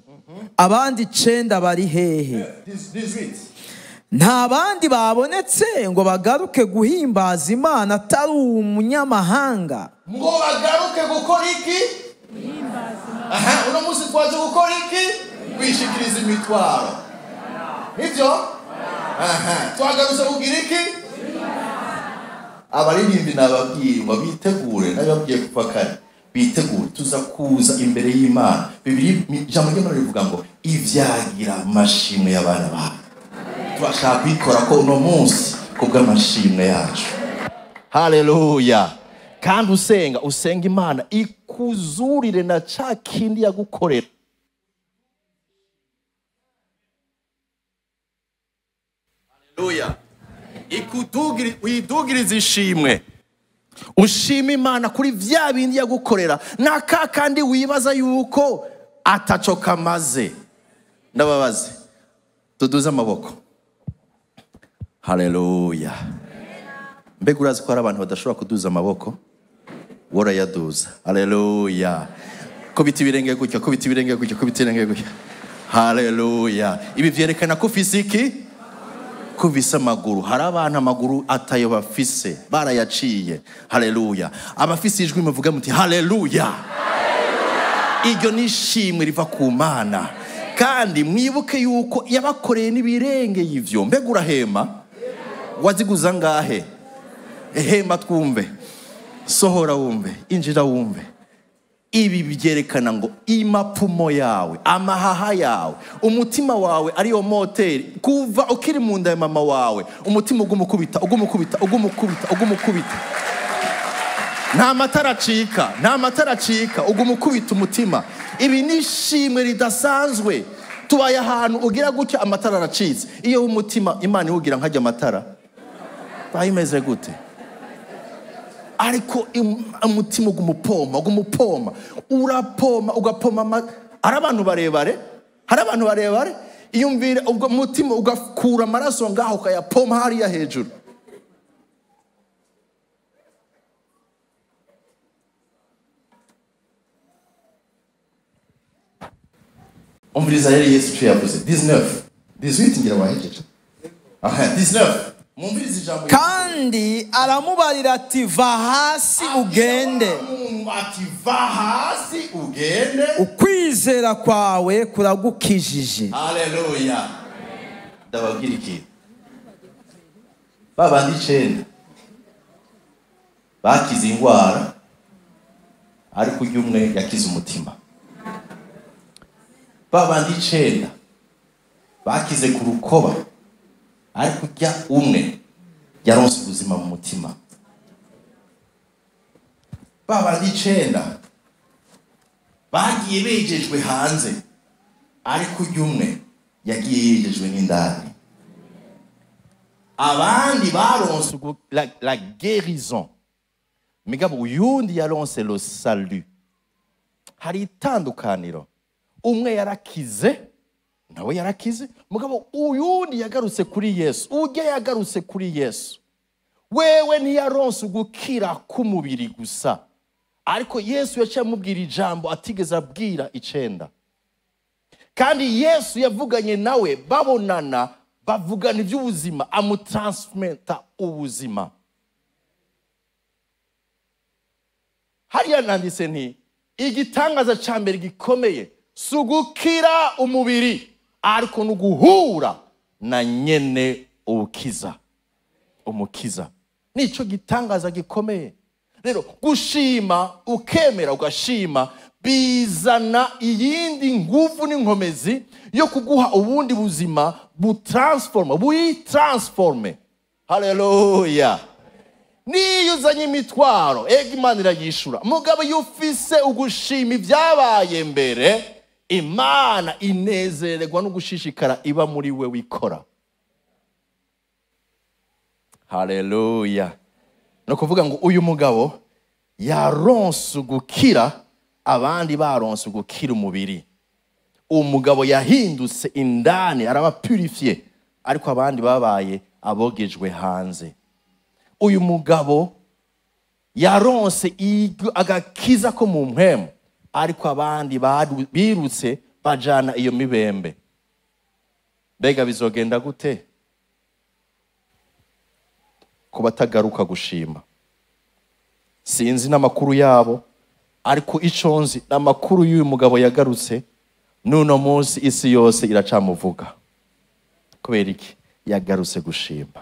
abandi 9 bari hehe? Nta bandi babonetse ngo bagaruke guhimbaza Imana atari umunyamahanga. Ngo bagaruke gukora iki? Aha, uno munsi twaje gukora iki? Kwishikiriza imitwaro. Nibyo? Aha, twagarutse kugira iki? Abaririmbyi nababwiye ngo bitegure, nababwiye kuva kare, bitegure tuza kuza imbere y'Imana. Bibiliya ijambo ry'Imana rivuga ngo ivyagira amashimwe y'abana bawe. Turashaka kwikora ko uno munsi kubw'amashimwe yacu. Haleluya. Kandi usenga, usenga Imana ikuzurire na ca kindi yagukorera. Haleluya. Uyidugirize ishimwe, ushima Imana kuri vya bindi yagukorera, na ka kandi wibaza yuko ataco kamaze. Ndababaze, tuduze amaboko. Haleluya. Mbega urazi ko hari abantu badashobora kuduza amaboko? Worayaduza. Haleluya. Kubita ibirenge gutya, kubita ibirenge gutya, kubita ibirenge gutya. Haleluya. Ibi vyerekana ko ufise iki? Kubisa amaguru. Hari abantu amaguru atayo bafise, barayaciye. Haleluya. Abafise ijwi muvuga muti haleluya. Iryo ni ishimwe riva ku Mana. Kandi mwibuke yuko yabakoreye n'ibirenge y'ivyo. Mbega urahema? Waziguza ngahe? Hema twumve, sohora wumve, injira wumve. Ibi byerekana ngo imapfumo yawe, amahaha yawe, umutima wawe ariyo moteri. Kuva ukiri mu nda ya mama wawe, umutima ugumukubita, ugumukubita, ugumukubita, ugumukubita. Nta matara acika, nta matara acika, ugumukubita umutima. Ibi ni ishimwe ridasanzwe. Tubaye ahantu ugira gutya amatara aracitse. Iyo umutima Imana iwugira nkajya amatara, bayimeze gute? Ariko umutima ugumupoma, ugumupoma, urapoma, ugapoma. Hari abantu barebare, hari abantu barebare, iyumvire ubwo mutima ugakura amaraso ngaho ukayapoma hariya hejuru. Umviriza rero Yesu icyo yavuze. 19 18 ngira wahejeje. Aha, 19. Mumvirize ijambo. Kandi aramubarira ati va hasi ugende. Ati va hasi ugende, ukwizera kwawe kuragukijije. Haleluya. Ndababwira iki? Babandi 9 bakize ingwara, ariko ujya umwe yakize umutima. Babandi 9 bakize ku rukoba, ariko ujya umwe yaronse ubuzima mu mutima. Babandi 9 bagiye bejejwe hanze, ariko ujya umwe yagiye yejejwe n'indani. Abandi baronse la guérison, mugabo uyundi yaronse le salut. Hari itandukaniro. Umwe yarakize, nawe yarakize, mugabo uyundi yagarutse kuri Yesu. Ujya yagarutse kuri Yesu, wewe ntiyaronse gukira k'umubiri gusa, ariko Yesu yaciye amubwira ijambo atigeze abwira 9. Kandi Yesu yavuganye nawe, babonana, bavugana iby'ubuzima, amutransmenta ubuzima. Hariya nanditse nti igitangaza ca mbere gikomeye si ugukira umubiri, ariko ni uguhura na nyene ubukiza, umukiza. Nico gitangaza gikomeye. Rero gushima, ukemera ugashima, bizana iyindi nguvu n'inkomezi yo kuguha ubundi buzima butransforma, buyitransforme. Haleluya. Niyo uzanye imitwaro, ega Imana irayishura. Mugabo iyo ufise ugushima ibyabaye mbere, Imana inezererwa no gushishikara iba muri we wikora. Haleluya. No kuvuga ngo uyu mugabo yaronse gukira, abandi baronse gukira umubiri. Umugabo yahindutse indani, araba purifié, ariko abandi babaye abogejwe hanze. Uyu mugabo yaronse agakiza ko mu mpemu, ariko abandi birutse bajana iyo mibembe. Mbega bizogenda gute ku batagaruka gushima? Sinzi n'amakuru yabo, ariko ico nzi n'amakuru y'uyu mugabo yagarutse, n'uno munsi isi yose iracamuvuga. Kubera iki? Yagarutse gushima.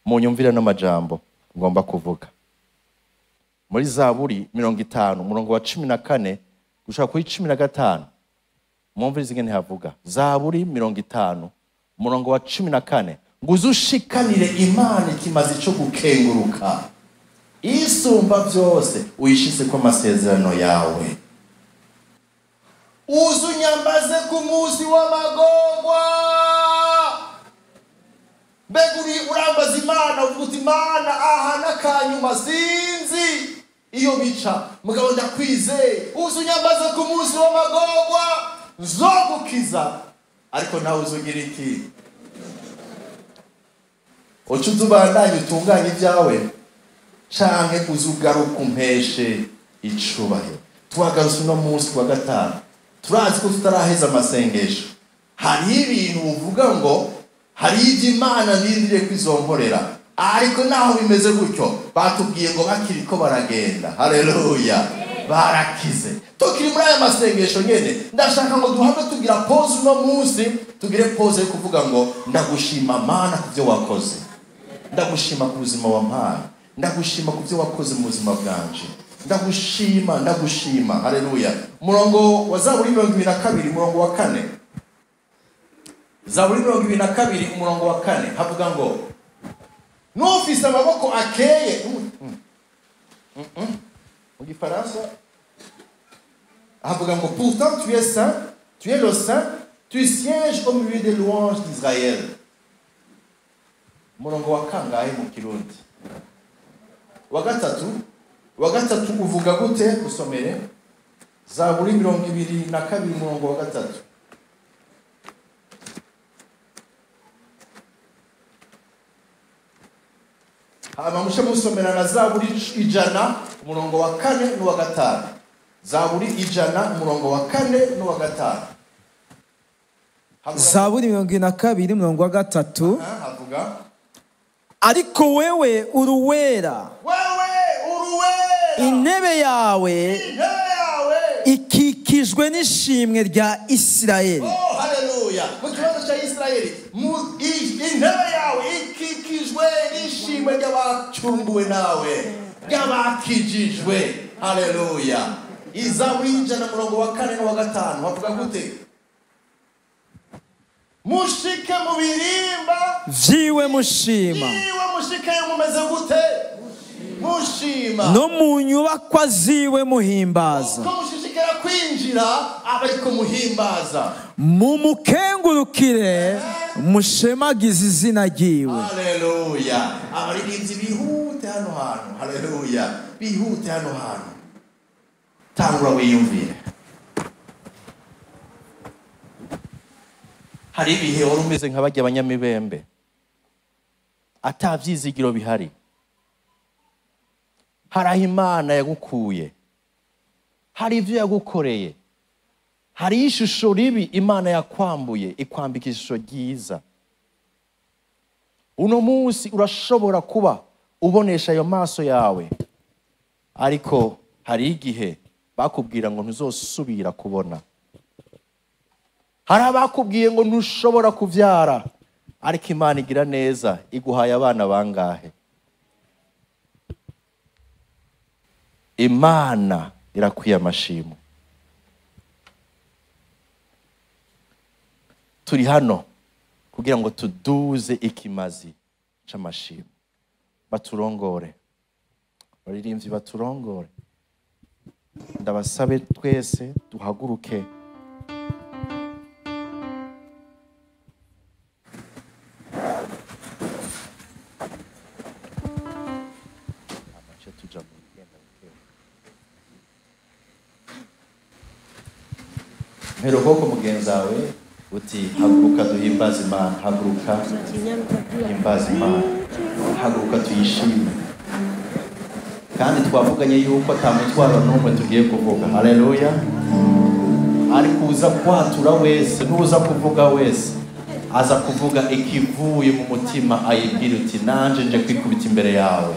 Munyumvire n'amajambo ngomba kuvuga. Muri Zaburi 50 umurongo wa 14 gushika kuri 15, mwumvirize ingene havuga. Zaburi 50 umurongo wa 14, ngo uzushikanire Imana ikimazi cyo gukenguruka, isumba byose uyishitse ko amasezerano yawe. Uzunyambaze ku munsi w'amagorwa. Mbega uri urambaza Imana uvuga uti Imana aha n'akanyuma sinzi iyo bica, mugabo ndakwizeye, uzunyambaze ku munsi w'amagorwa nzogukiza. Ariko nawe uzugira iki? Uca uzubandanye utunganye ibyawe, canke uzugaruka umpeshe icubahiro. Tuhagarutse uno munsi wa gatanu, turazi ko tutaraheza amasengesho. Hari ibintu uvuga ngo hari ibyo Imana nindiriye kwizonkorera, ariko naho bimeze gutyo batubwiye ngo bakiriko baragenda. Haleluya, barakize. Tukiri muri aya masengesho nyene, ndashaka ngo duhave tugira pause uno munsi, tugire pause yo kuvuga ngo ndagushima Mana ku byo wakoze, ndagushima ku buzima wampaye, ndagushima ku byo wakoze mu buzima bwanje, ndagushima, ndagushima. Haleluya. Umurongo wa Zaburi 22 umurongo wa 4. Zaburi 22 umurongo wa 4 havuga ngo nufise amaboko akeye. Mu gifaransa havuga ngo pourtant tu es saint, tu es le saint, tu sièges au milieu des louanges d'Israël. Umurongo wa kangahe mu Kirundi? Wa gatatu. Wa gatatu uvuga gute? Usomere Zaburi 22 umurongo wa 3. Hama mushe musomera na Zaburi 100 umurongo wa 4 n'uwa 5. Zaburi 100 umurongo wa 4 n'uwa 5. Zaburi 22 umurongo wa 3. Havuga ariko wewe uruwera, wewe uruwera, intebe yawe ikikijwe n'ishimwe rya Isirayeli. Oh, haleluya. Mu kibazo cya Isirayeli, intebe yawe ikikijwe n'ishimwe ry'abacunguwe nawe, ry'abakijijwe. Haleluya. Zaburi 100 umurongo wa 4 n'uwa 5 havuga gute? Mushike mu birimba vyiwe mushima, iwe mushike mumeze gute? Mushima. No mu nyubakwa ziwe muhimbaza. Uko mushishikara kwinjira abariko muhimbaza. Mumukengurukire mushemagize izina ryiwe. Haleluya. Abaririmbyi bihute hano hantu. Haleluya. Bihute hano hantu. Tangura wiyumvire. Hari ibihe wari umeze nk'abajya abanyamibembe, ata vyizigiro bihari. Hari aho Imana yagukuye, hari ivyo yagukoreye, hari ishusho ribi Imana yakwambuye ikwambika ishusho ryiza. Uno munsi urashobora kuba ubonesha ayo maso yawe, ariko hari igihe bakubwira ngo ntuzosubira kubona. Hari abakubwiye ngo ntushobora kuvyara, ariko Imana igira neza iguhaye abana bangahe? Imana irakwiye amashimwe. Turi hano kugira ngo tuduze ikimazi c'amashimwe. Baturongore, baririmbyi baturongore. Ndabasabe twese duhaguruke. Mpera ukuboko mugenzi wawe uti haguruka duhimbaze Imana, haguruka duhimbaze Imana, haguruka tuyishime. Kandi twavuganye yuko ata mutwaro n'umwe tugiye kuvuga. Haleluya. Ariko uza kwatura wese n'uza kuvuga wese aza kuvuga ikivuye mu mutima, ayibwira uti nanje nje kwikubita imbere yawe,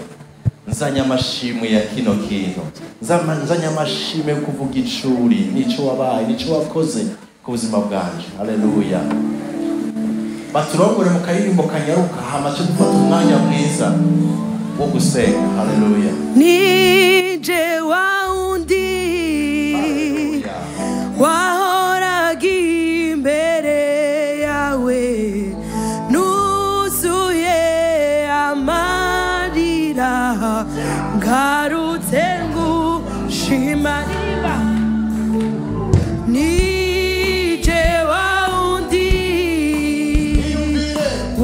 nzanye amashimwe ya kino kintu, nzanye amashimwe yo kuvuga icuri nico wabaye nico wakoze ku buzima bwanje. Haleluya. Baturongore mu karirimbo kanyaruka, hama cyo dufata umwanya mwiza wo gusenga. Haleluya. Nije wa undi wahoraga imbere yawe, nuzuye amarira, ngarutse ngushima. Nije wa undi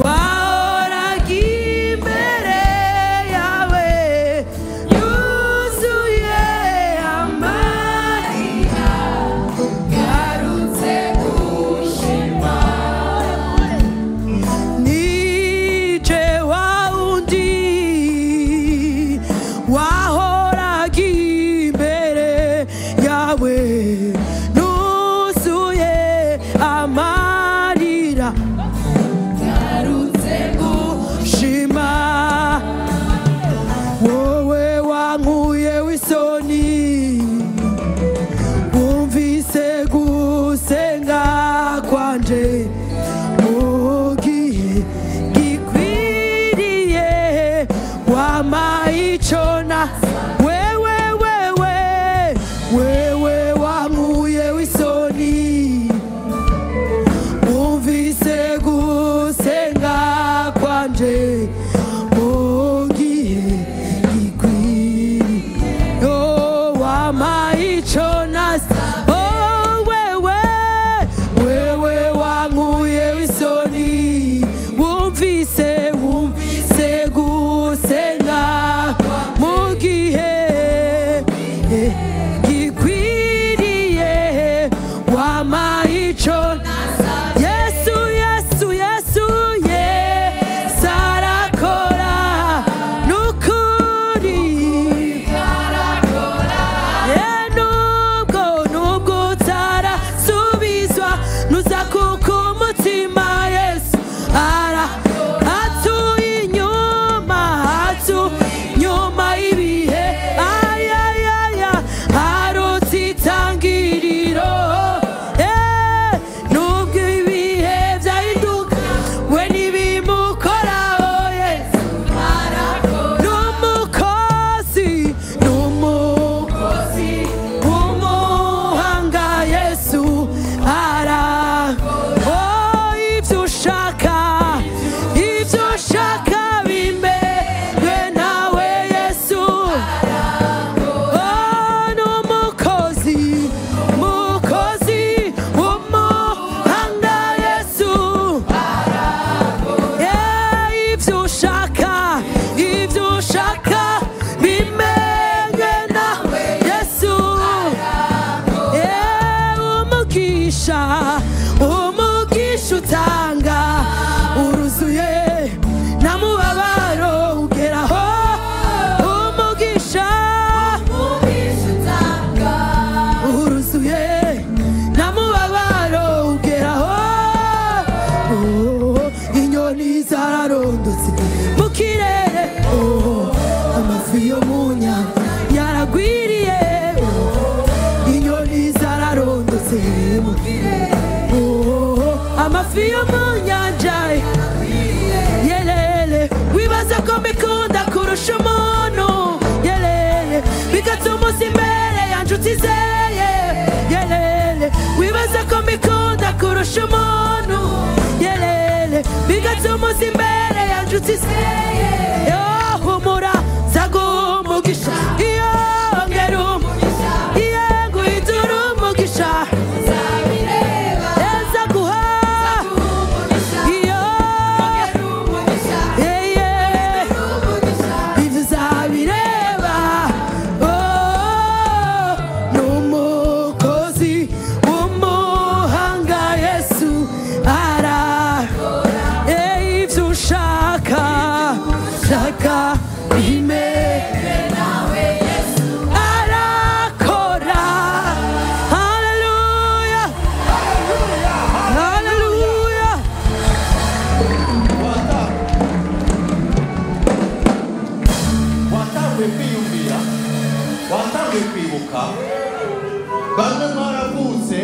wahoraga imbere yawe, yuzuye amarira, ngarutse gushima. Nije wa undi wahoraga imbere yawe, nuzuye amarira, ngarutse gushima. Wowe wankuye w'isoni, wumvise gusenga kwanje, mu gihe gikwiriye wampaye ico na wewe wewe wewe wankuye w'isoni, wumvise gusenga kwanje, mu gihe gikwiriye wampaye ico nasa. Oh, wewe wewe wankuye w'isoni, wumvise wumvise gusenga mu gihe gikwiriye wampaye ico. Yesu Yesu Yesu Yesu arakora nukuri, nubwo nubwo utarasubizwa nuza kuko umutima Yesu ara atuye inyuma, atuye inyuma y'ibihe, ayayaya arutse itangiriro. Nubwo ibihe byahinduka we ntibimukoraho, Yesu n'umukozi n'umukozi w'umuhanga Yesu ara. Oh, ibyo ushaka ibyo ushaka bimerwe nawe Yesu. Oh, n'umukozi mukozi w'umuhanga Yesu. Ibyo ushaka ibyo ushaka bimenywe nawe Yesu. Umugisha umugisha utanga uruzuye nta mubabaro ugeraho. Umugisha uruzuye nta mubabaro ugeraho. Oh, inyoni zararondotse mu kirere, oh, amafi yo mu nyanja yaragwiriye. Oh, inyoni zararondotse mu kirere, oh, amafi yo mu nyanja yelele. Wibaza ko mbikunda kurusha umuntu, yelele, bigatuma utizeye yelele wibaza ko mbikunda kurusha umuntu yelele bigatuma uza imbere yanjye utizeye yo humura nzaguha umugisha iyo ngera umugisha iyo nguhindura umugisha nzaguha iyo ibyo uzabireba oh n'umukozi w'umuhanga Yesu ara ibyo ushaka shaka bime arakora. Haleluya, haleluya. Watanguye kwiyumvira, watanguye kwibuka. Bamwe mwaravutse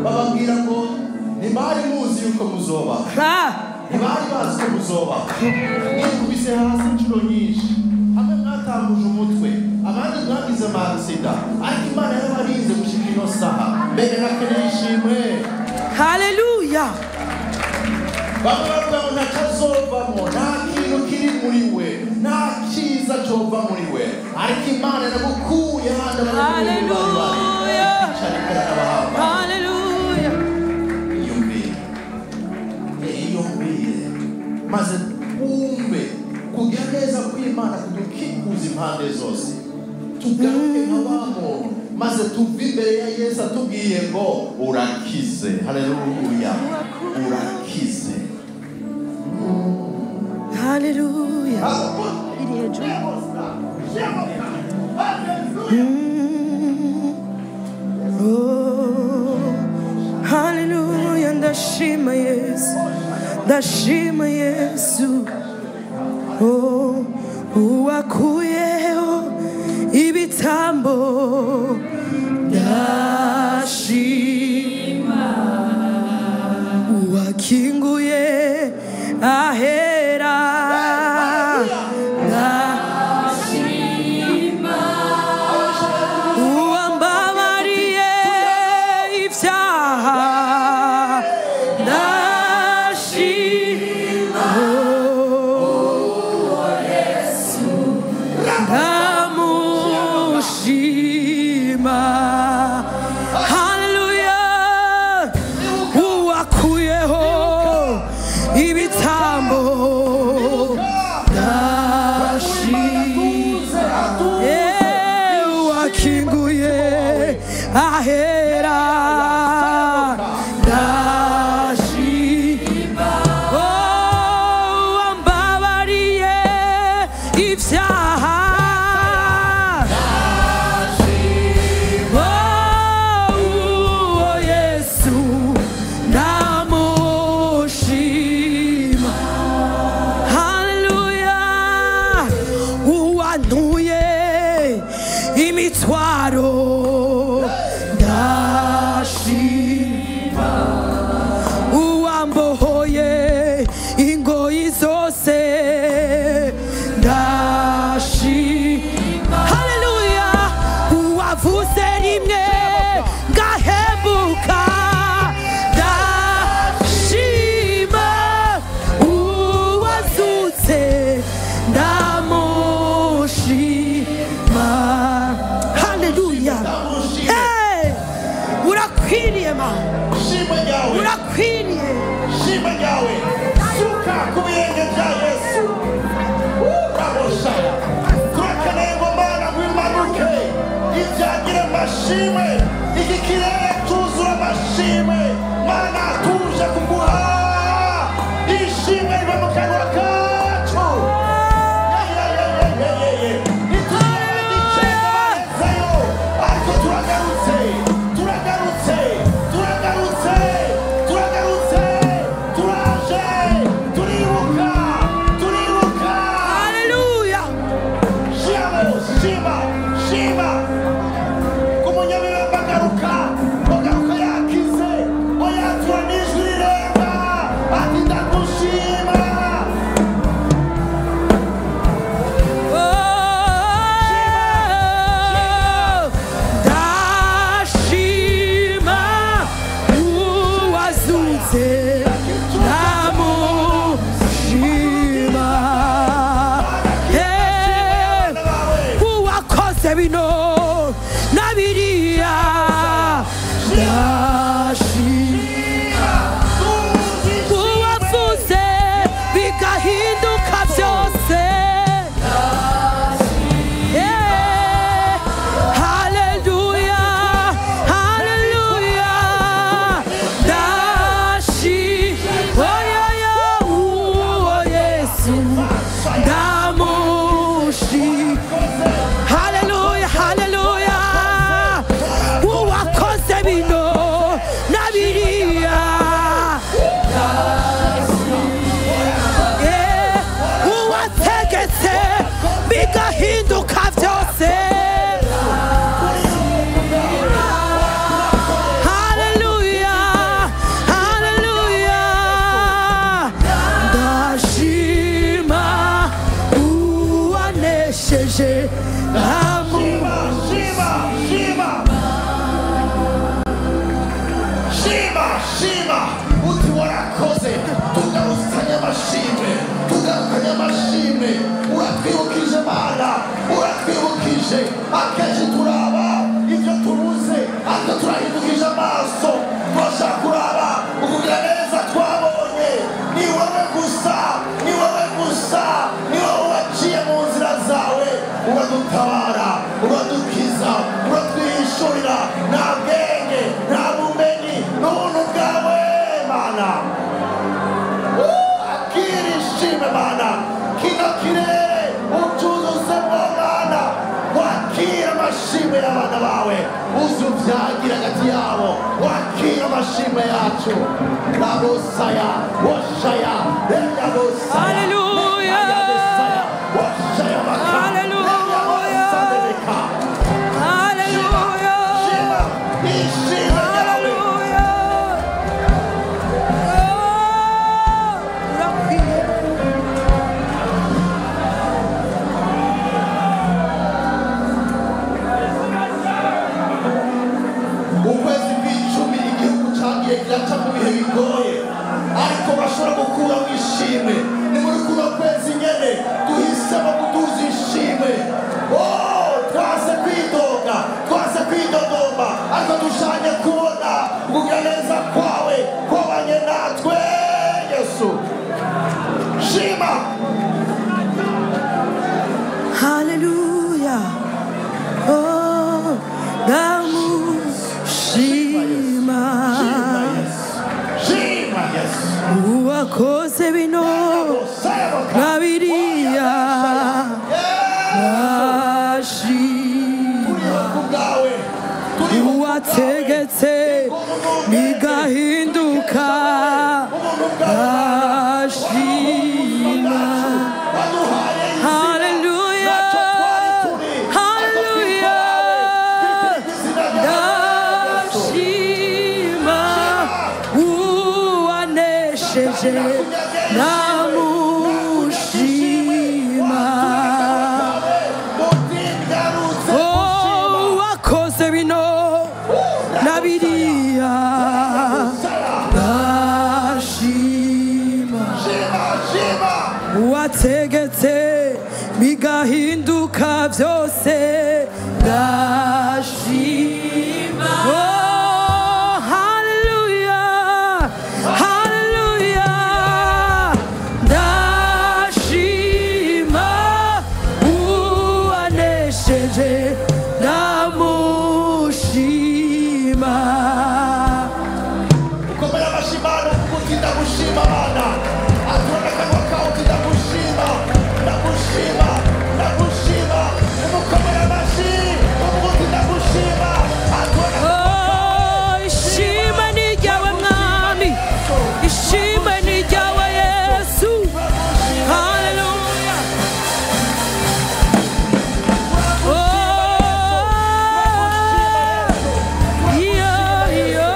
bababwira ngo ntibari muzi yuko muzoba, ntibari bazi ko muzoba. Mwikubise hasi inshuro nyinshi, hamwe mwatanguje umutwe, abandi mwagize amasida, ariko Imana yarabarinze gushika ino saha. Mbega nakeneye ishimwe. Haleluya. Bamwe bavuga ngo ntacazovamo, nta kintu kiri muri we, nta cyiza cova muri we, ariko Imana yaragukuye ahandi abanyagihugu bari bari. Haleluya. Icarikana n'abahamba. Haleluya. Iyumvire, iyumvire, maze wumve kugira neza kw'Imana kudukikuza impande zose, tugaruke nka wa muntu, maze tuve imbere ya Yesu atubwiye ngo urakize. Haleluya, urakize. Haleluya. Oh, haleluya, ndashima Yesu, ndashima Yesu. Oh, uwakuyeho ibitambo ndashima, uwakinguye ahera ndashima, uwambabariye ibyaha ndashima. Oh, ndamushima. Haleluya. Uwakuyeho ibitambo ndashima, uwakinguye ahera ndashima. Oh, wambabariye ibyaha. Oh, uwo Yesu ndamushima. Haleluya. Uwantuye imitwaro ndashima, uwambohoye ingoyi zose ndashima. Haleluya. Uwavuze rimwe ngahembuka ndashima, uwazutse ndamushima. Haleluya. Hey! Urakwiriye ma, Shima ryawe, urakwiriye. shima ryawe, suka ku birenge bya Yesu. Uraboshaya. Turakeneye ngo Mana wimanuke, ibyagire amashimwe, iki kirere cyuzura amashimwe. Mana tuje kuguha ishimwe riva mu kanwa kacu. Ntituzayo, ariko turagarutse, turagarutse, turagarutse, turagarutse, turaje, turibuka, turibuka. Haleluya. Shima, shima, shima. Ku munyabibembe Ndamushi. Hallelujah, hallelujah. Uwakoze bino na biriya. Uwategetse bigahinduka byose. Hallelujah, hallelujah. Ndashima uwanesheje. Shima, shima, shima. Shima, shima. Uti warakoze. Tugarukanye amashimwe. Tugarukanye amashimwe. Uratwibukije Mana. Uratwibukije. Akenshi turaba ibyo tubuze, ariko turahindukije amaso. Turashaka kuraba ukugira neza twabonye. Ni wowe gusa, ni wowe gusa, ni wowe waciye mu nzira zawe. Uradutabara, uradukiza, uratwihishurira. Nta bwenge, nta bumenyi, n'ubuntu bwawe Mana. Akira ishimwe Mana. Kino kirere ucuzuzemo Mana. Wakira amashimwe y'abana bawe, uze uvyagire hagati yabo. Wakira amashimwe yacu. Rabosaya, woshaya, reyabosaya. Hallelujah. Reyabosaya, woshaya maka. Hallelujah. Reyabosaya. Hallelujah. Shima, ishimwe ryawe. Hallelujah. Oh, urakwiye. Ukwezi kw'icumi igihugu cagiye kiraca mu bihe bigoye, ariko bashobora gukuramo ishimwe. Ni muri kuno kwezi nyene duhisemo kuduza ishimwe. Oh, twase kwidoga, twase kwidodomba, ariko dushanye kubona ukugira neza kwawe kwabanye natwe. Yesu, shima. Hallelujah. Oh, ndamushima. Shima Yesu, shima Yesu. Uwakoze bino na biriya. Ndashima. Uwategetse bigahinduka. Ndashima. Hallelujah. Hallelujah. Ndashima uwanesheje. Ndamushima. Oh, wakoze bino na biriya. Ndashima. Wategetse bigahinduka byose. Ndashima. Oh, hallelujah, hallelujah. Ndashima uwanesheje. Ndamushima. Ukomera amashyi Mana, kuko uti ndagushima Mana. Atura akanwa kawe uti ndagushima, ndagushima, ndagushima. Umukomera amashyi, uvuga uti ndagushima. Atura Oh, ishimwe ni ryawe Mwami, ishimwe ni ryawe Yesu. Hallelujah. Oh, yeah, yeah.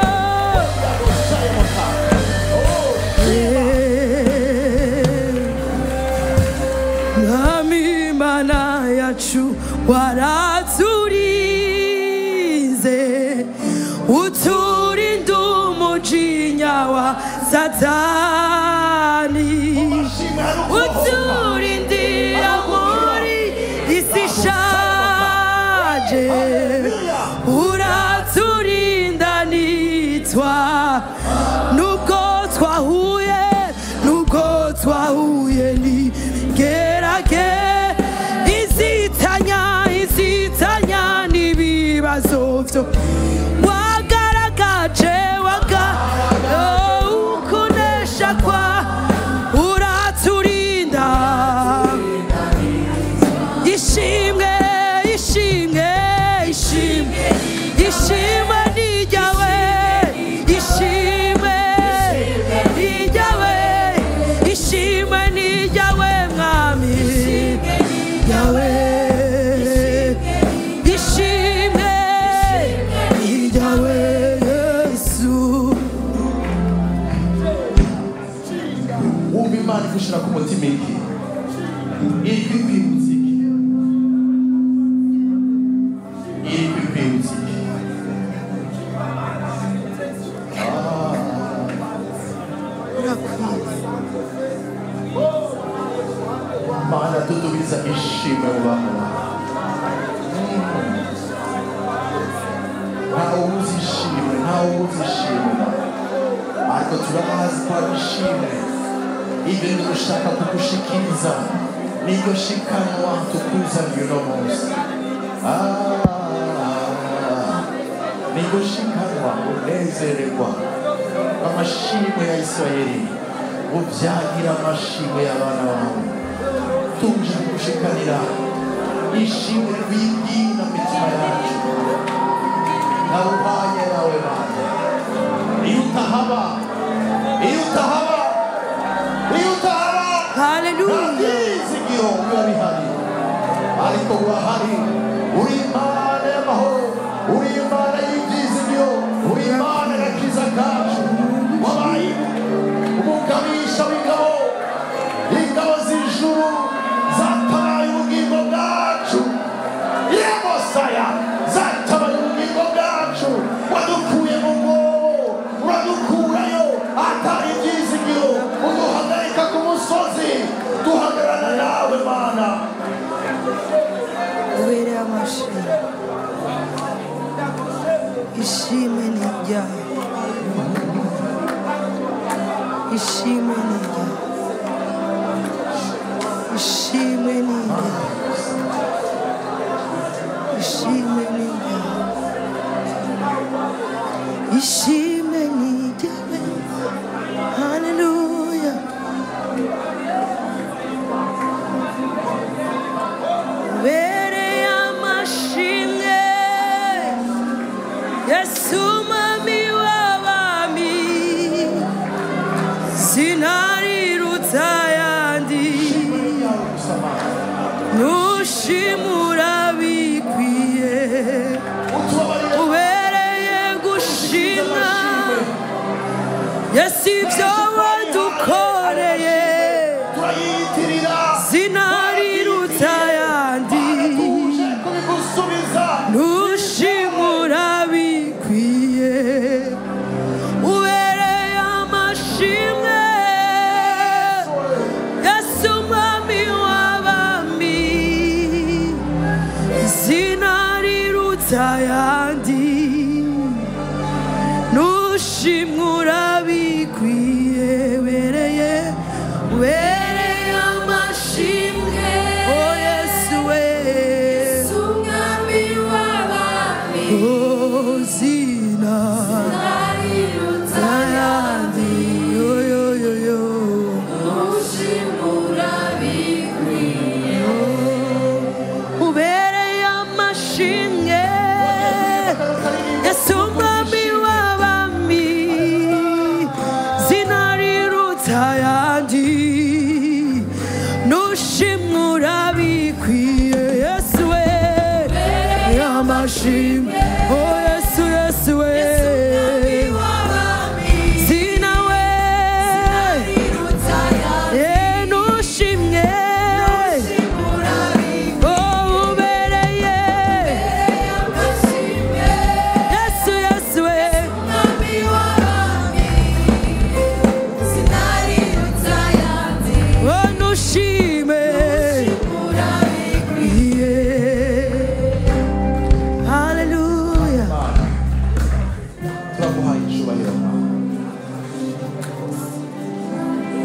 Mwami Mana yacu waraturinze, uturinda umujinya wa Satani, uturindira muri isi ishaje, uraturinda nitwa nubwo twahuye, nubwo twahuye ni gerage izitanya, izitanya n'ibibazo byo wagaragaje, waga ukunesha kwa uraturinda. Iri kwikwibutsa iki? Iri kwikwibutsa iki? Mana tutubiza ishimwe mu bantu bawe. Ntawe ubuze ishimwe, ntawe ubuze ishimwe, ariko turazi ko ari ishimwe. Ibyo ni dushaka kugushikiriza, niryo shikanwa tukuzaniye uno munsi. Niryo shikanwa unezererwa amashimwe ya Isirayeli, ubyagira amashimwe y'abana bawe. Tuje kugushikanira ishimwe rw'igina mu mitima yacu. Ntaruhanye nawe Mana. Iyo utahaba, iyo utahaba, iyo utahaba, Haleluya. nta byizigiro biba bihari, ariko urahari. Uri Imana y'amahoro, uri Imana y'ibyizigiro, uri Imana y'agakiza kacu. Wabaye umugabisha w'ingabo, ingabo z'ijuru zatabaye ubugingo bwacu. Yemosaya zatabaye ubugingo bwacu. Wadukuye mu mwobo, uradukurayo atari ibyizigiro, uduhagarika ku musozi, duhagararana nawe Mana. Ubereye amashimwe, ishimwe ni iryawe, ishimwe ni iryawe, ishimwe ni iryawe, ishimwe ni iryawe, ishimwe ni iryawe. Haleluya. Ubereye amashimwe, Yesu mwami w'abami, sinarirutsa ayandi, nushimura bikwiye. Ubereye gushimwa, Yesu ibyo wadukoreye, turayitirira, sinarirutsa ayandi, tuje kubigusubiza. nushimura bikwiye. Ubereye amashimwe, Yesu mwami w'abami, sinarirutsa ayandi, nushimura bikwiye. Ubereye, ubereye amashimwe, oh Yesu we, oh zina ayandi, yo yo yo yo. Ubereye amashimwe, Yesu mwami w'abami, sinarirutsa ayandi, nushimura bikwiye. Yesu we, amashimwe, oh Yesu, Yesu we, zina we, nushimwe, oh ubereye, Yesu, Yesu we, oh nushime. Yeah. Hallelujah. Mana, turaguhaye icyubahiro Mana,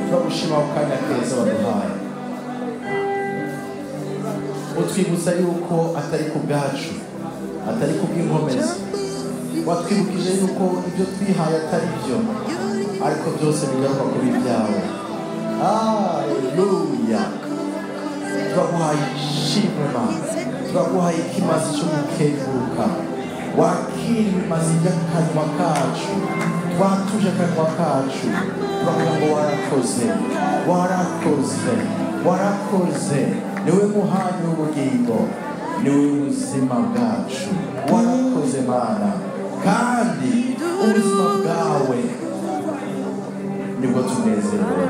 turagushima ku kanya keza waduhaye. Utwibutsa yuko atari ku bwacu, atari ku bw'inkomezi. Watwibukije yuko ibyo twihaye atari byo, ariko byose bigaruka kuba ibyawe. Haleluya. Turaguhaye ishimwe Mana, turaguhaye ikimazi cyo gukenguruka. Wakira ibimazi by'akanwa kacu, twatuje akanwa kacu, turavuga ngo warakoze, warakoze, warakoze. Niwe muhanyi w'ubugingo, niwe buzima bwacu. Warakoze Mana, kandi ubuzima bwawe nibwo tunezerewe.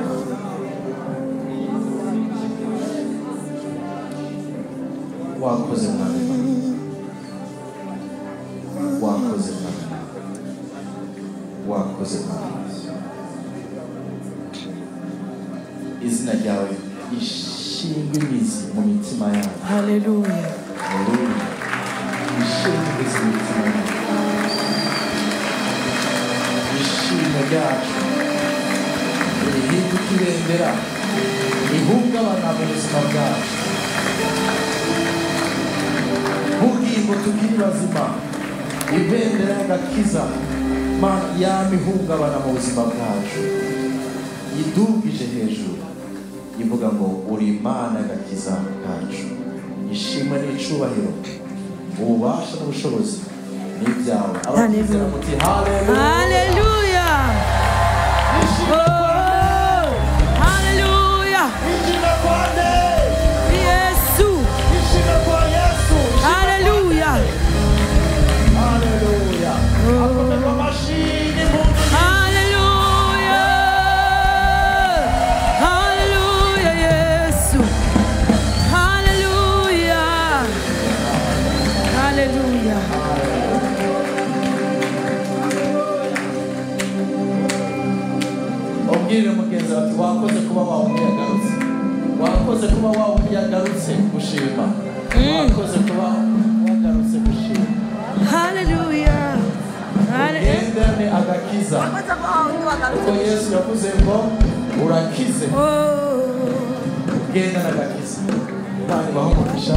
Wakoze Mwami Imana. Wakoze Mwami Imana. Wakoze Mwami Yesu. Izina ryawe rishingwe imizi mu mitima yacu. Haleluya. Haleluya. Ishimwe imizi mu mitima yacu. Ishimwe ryacu rihinduka ibendera rihungabana mu buzima bwacu. Bugingo tukiri bazima, ibendera y'agakiza Mana yama ihungabana mu buzima bwacu, idugije hejuru ivuga ngo uri Imana y'agakiza kacu. Ishimwe n'icubahiro, ububasha n'ubushobozi ni ibyawe. Abakwizera muti haleluya. Haleluya. Ishimwe kwa nde? Haleluya. Ishimwe kwa nde? Yesu. Ishimwe kwa Yesu. Ishimwe kwa Haleluya. Haleluya. Akomeza amashyi n'impundu. Haleluya. Haleluya Yesu. Haleluya. Haleluya. Ubwirire mugenzi wawe ati wakoze kuba wawundi yagarutse. Wakoze kuba wawundi yagarutse gushima. Wakoze kuba wagarutse gushima. Haleluya. Haleluya. Ugendane agakiza. Kuko Yesu yavuze ngo urakize. Oh. Ugendane agakiza. Imana ibahe umugisha.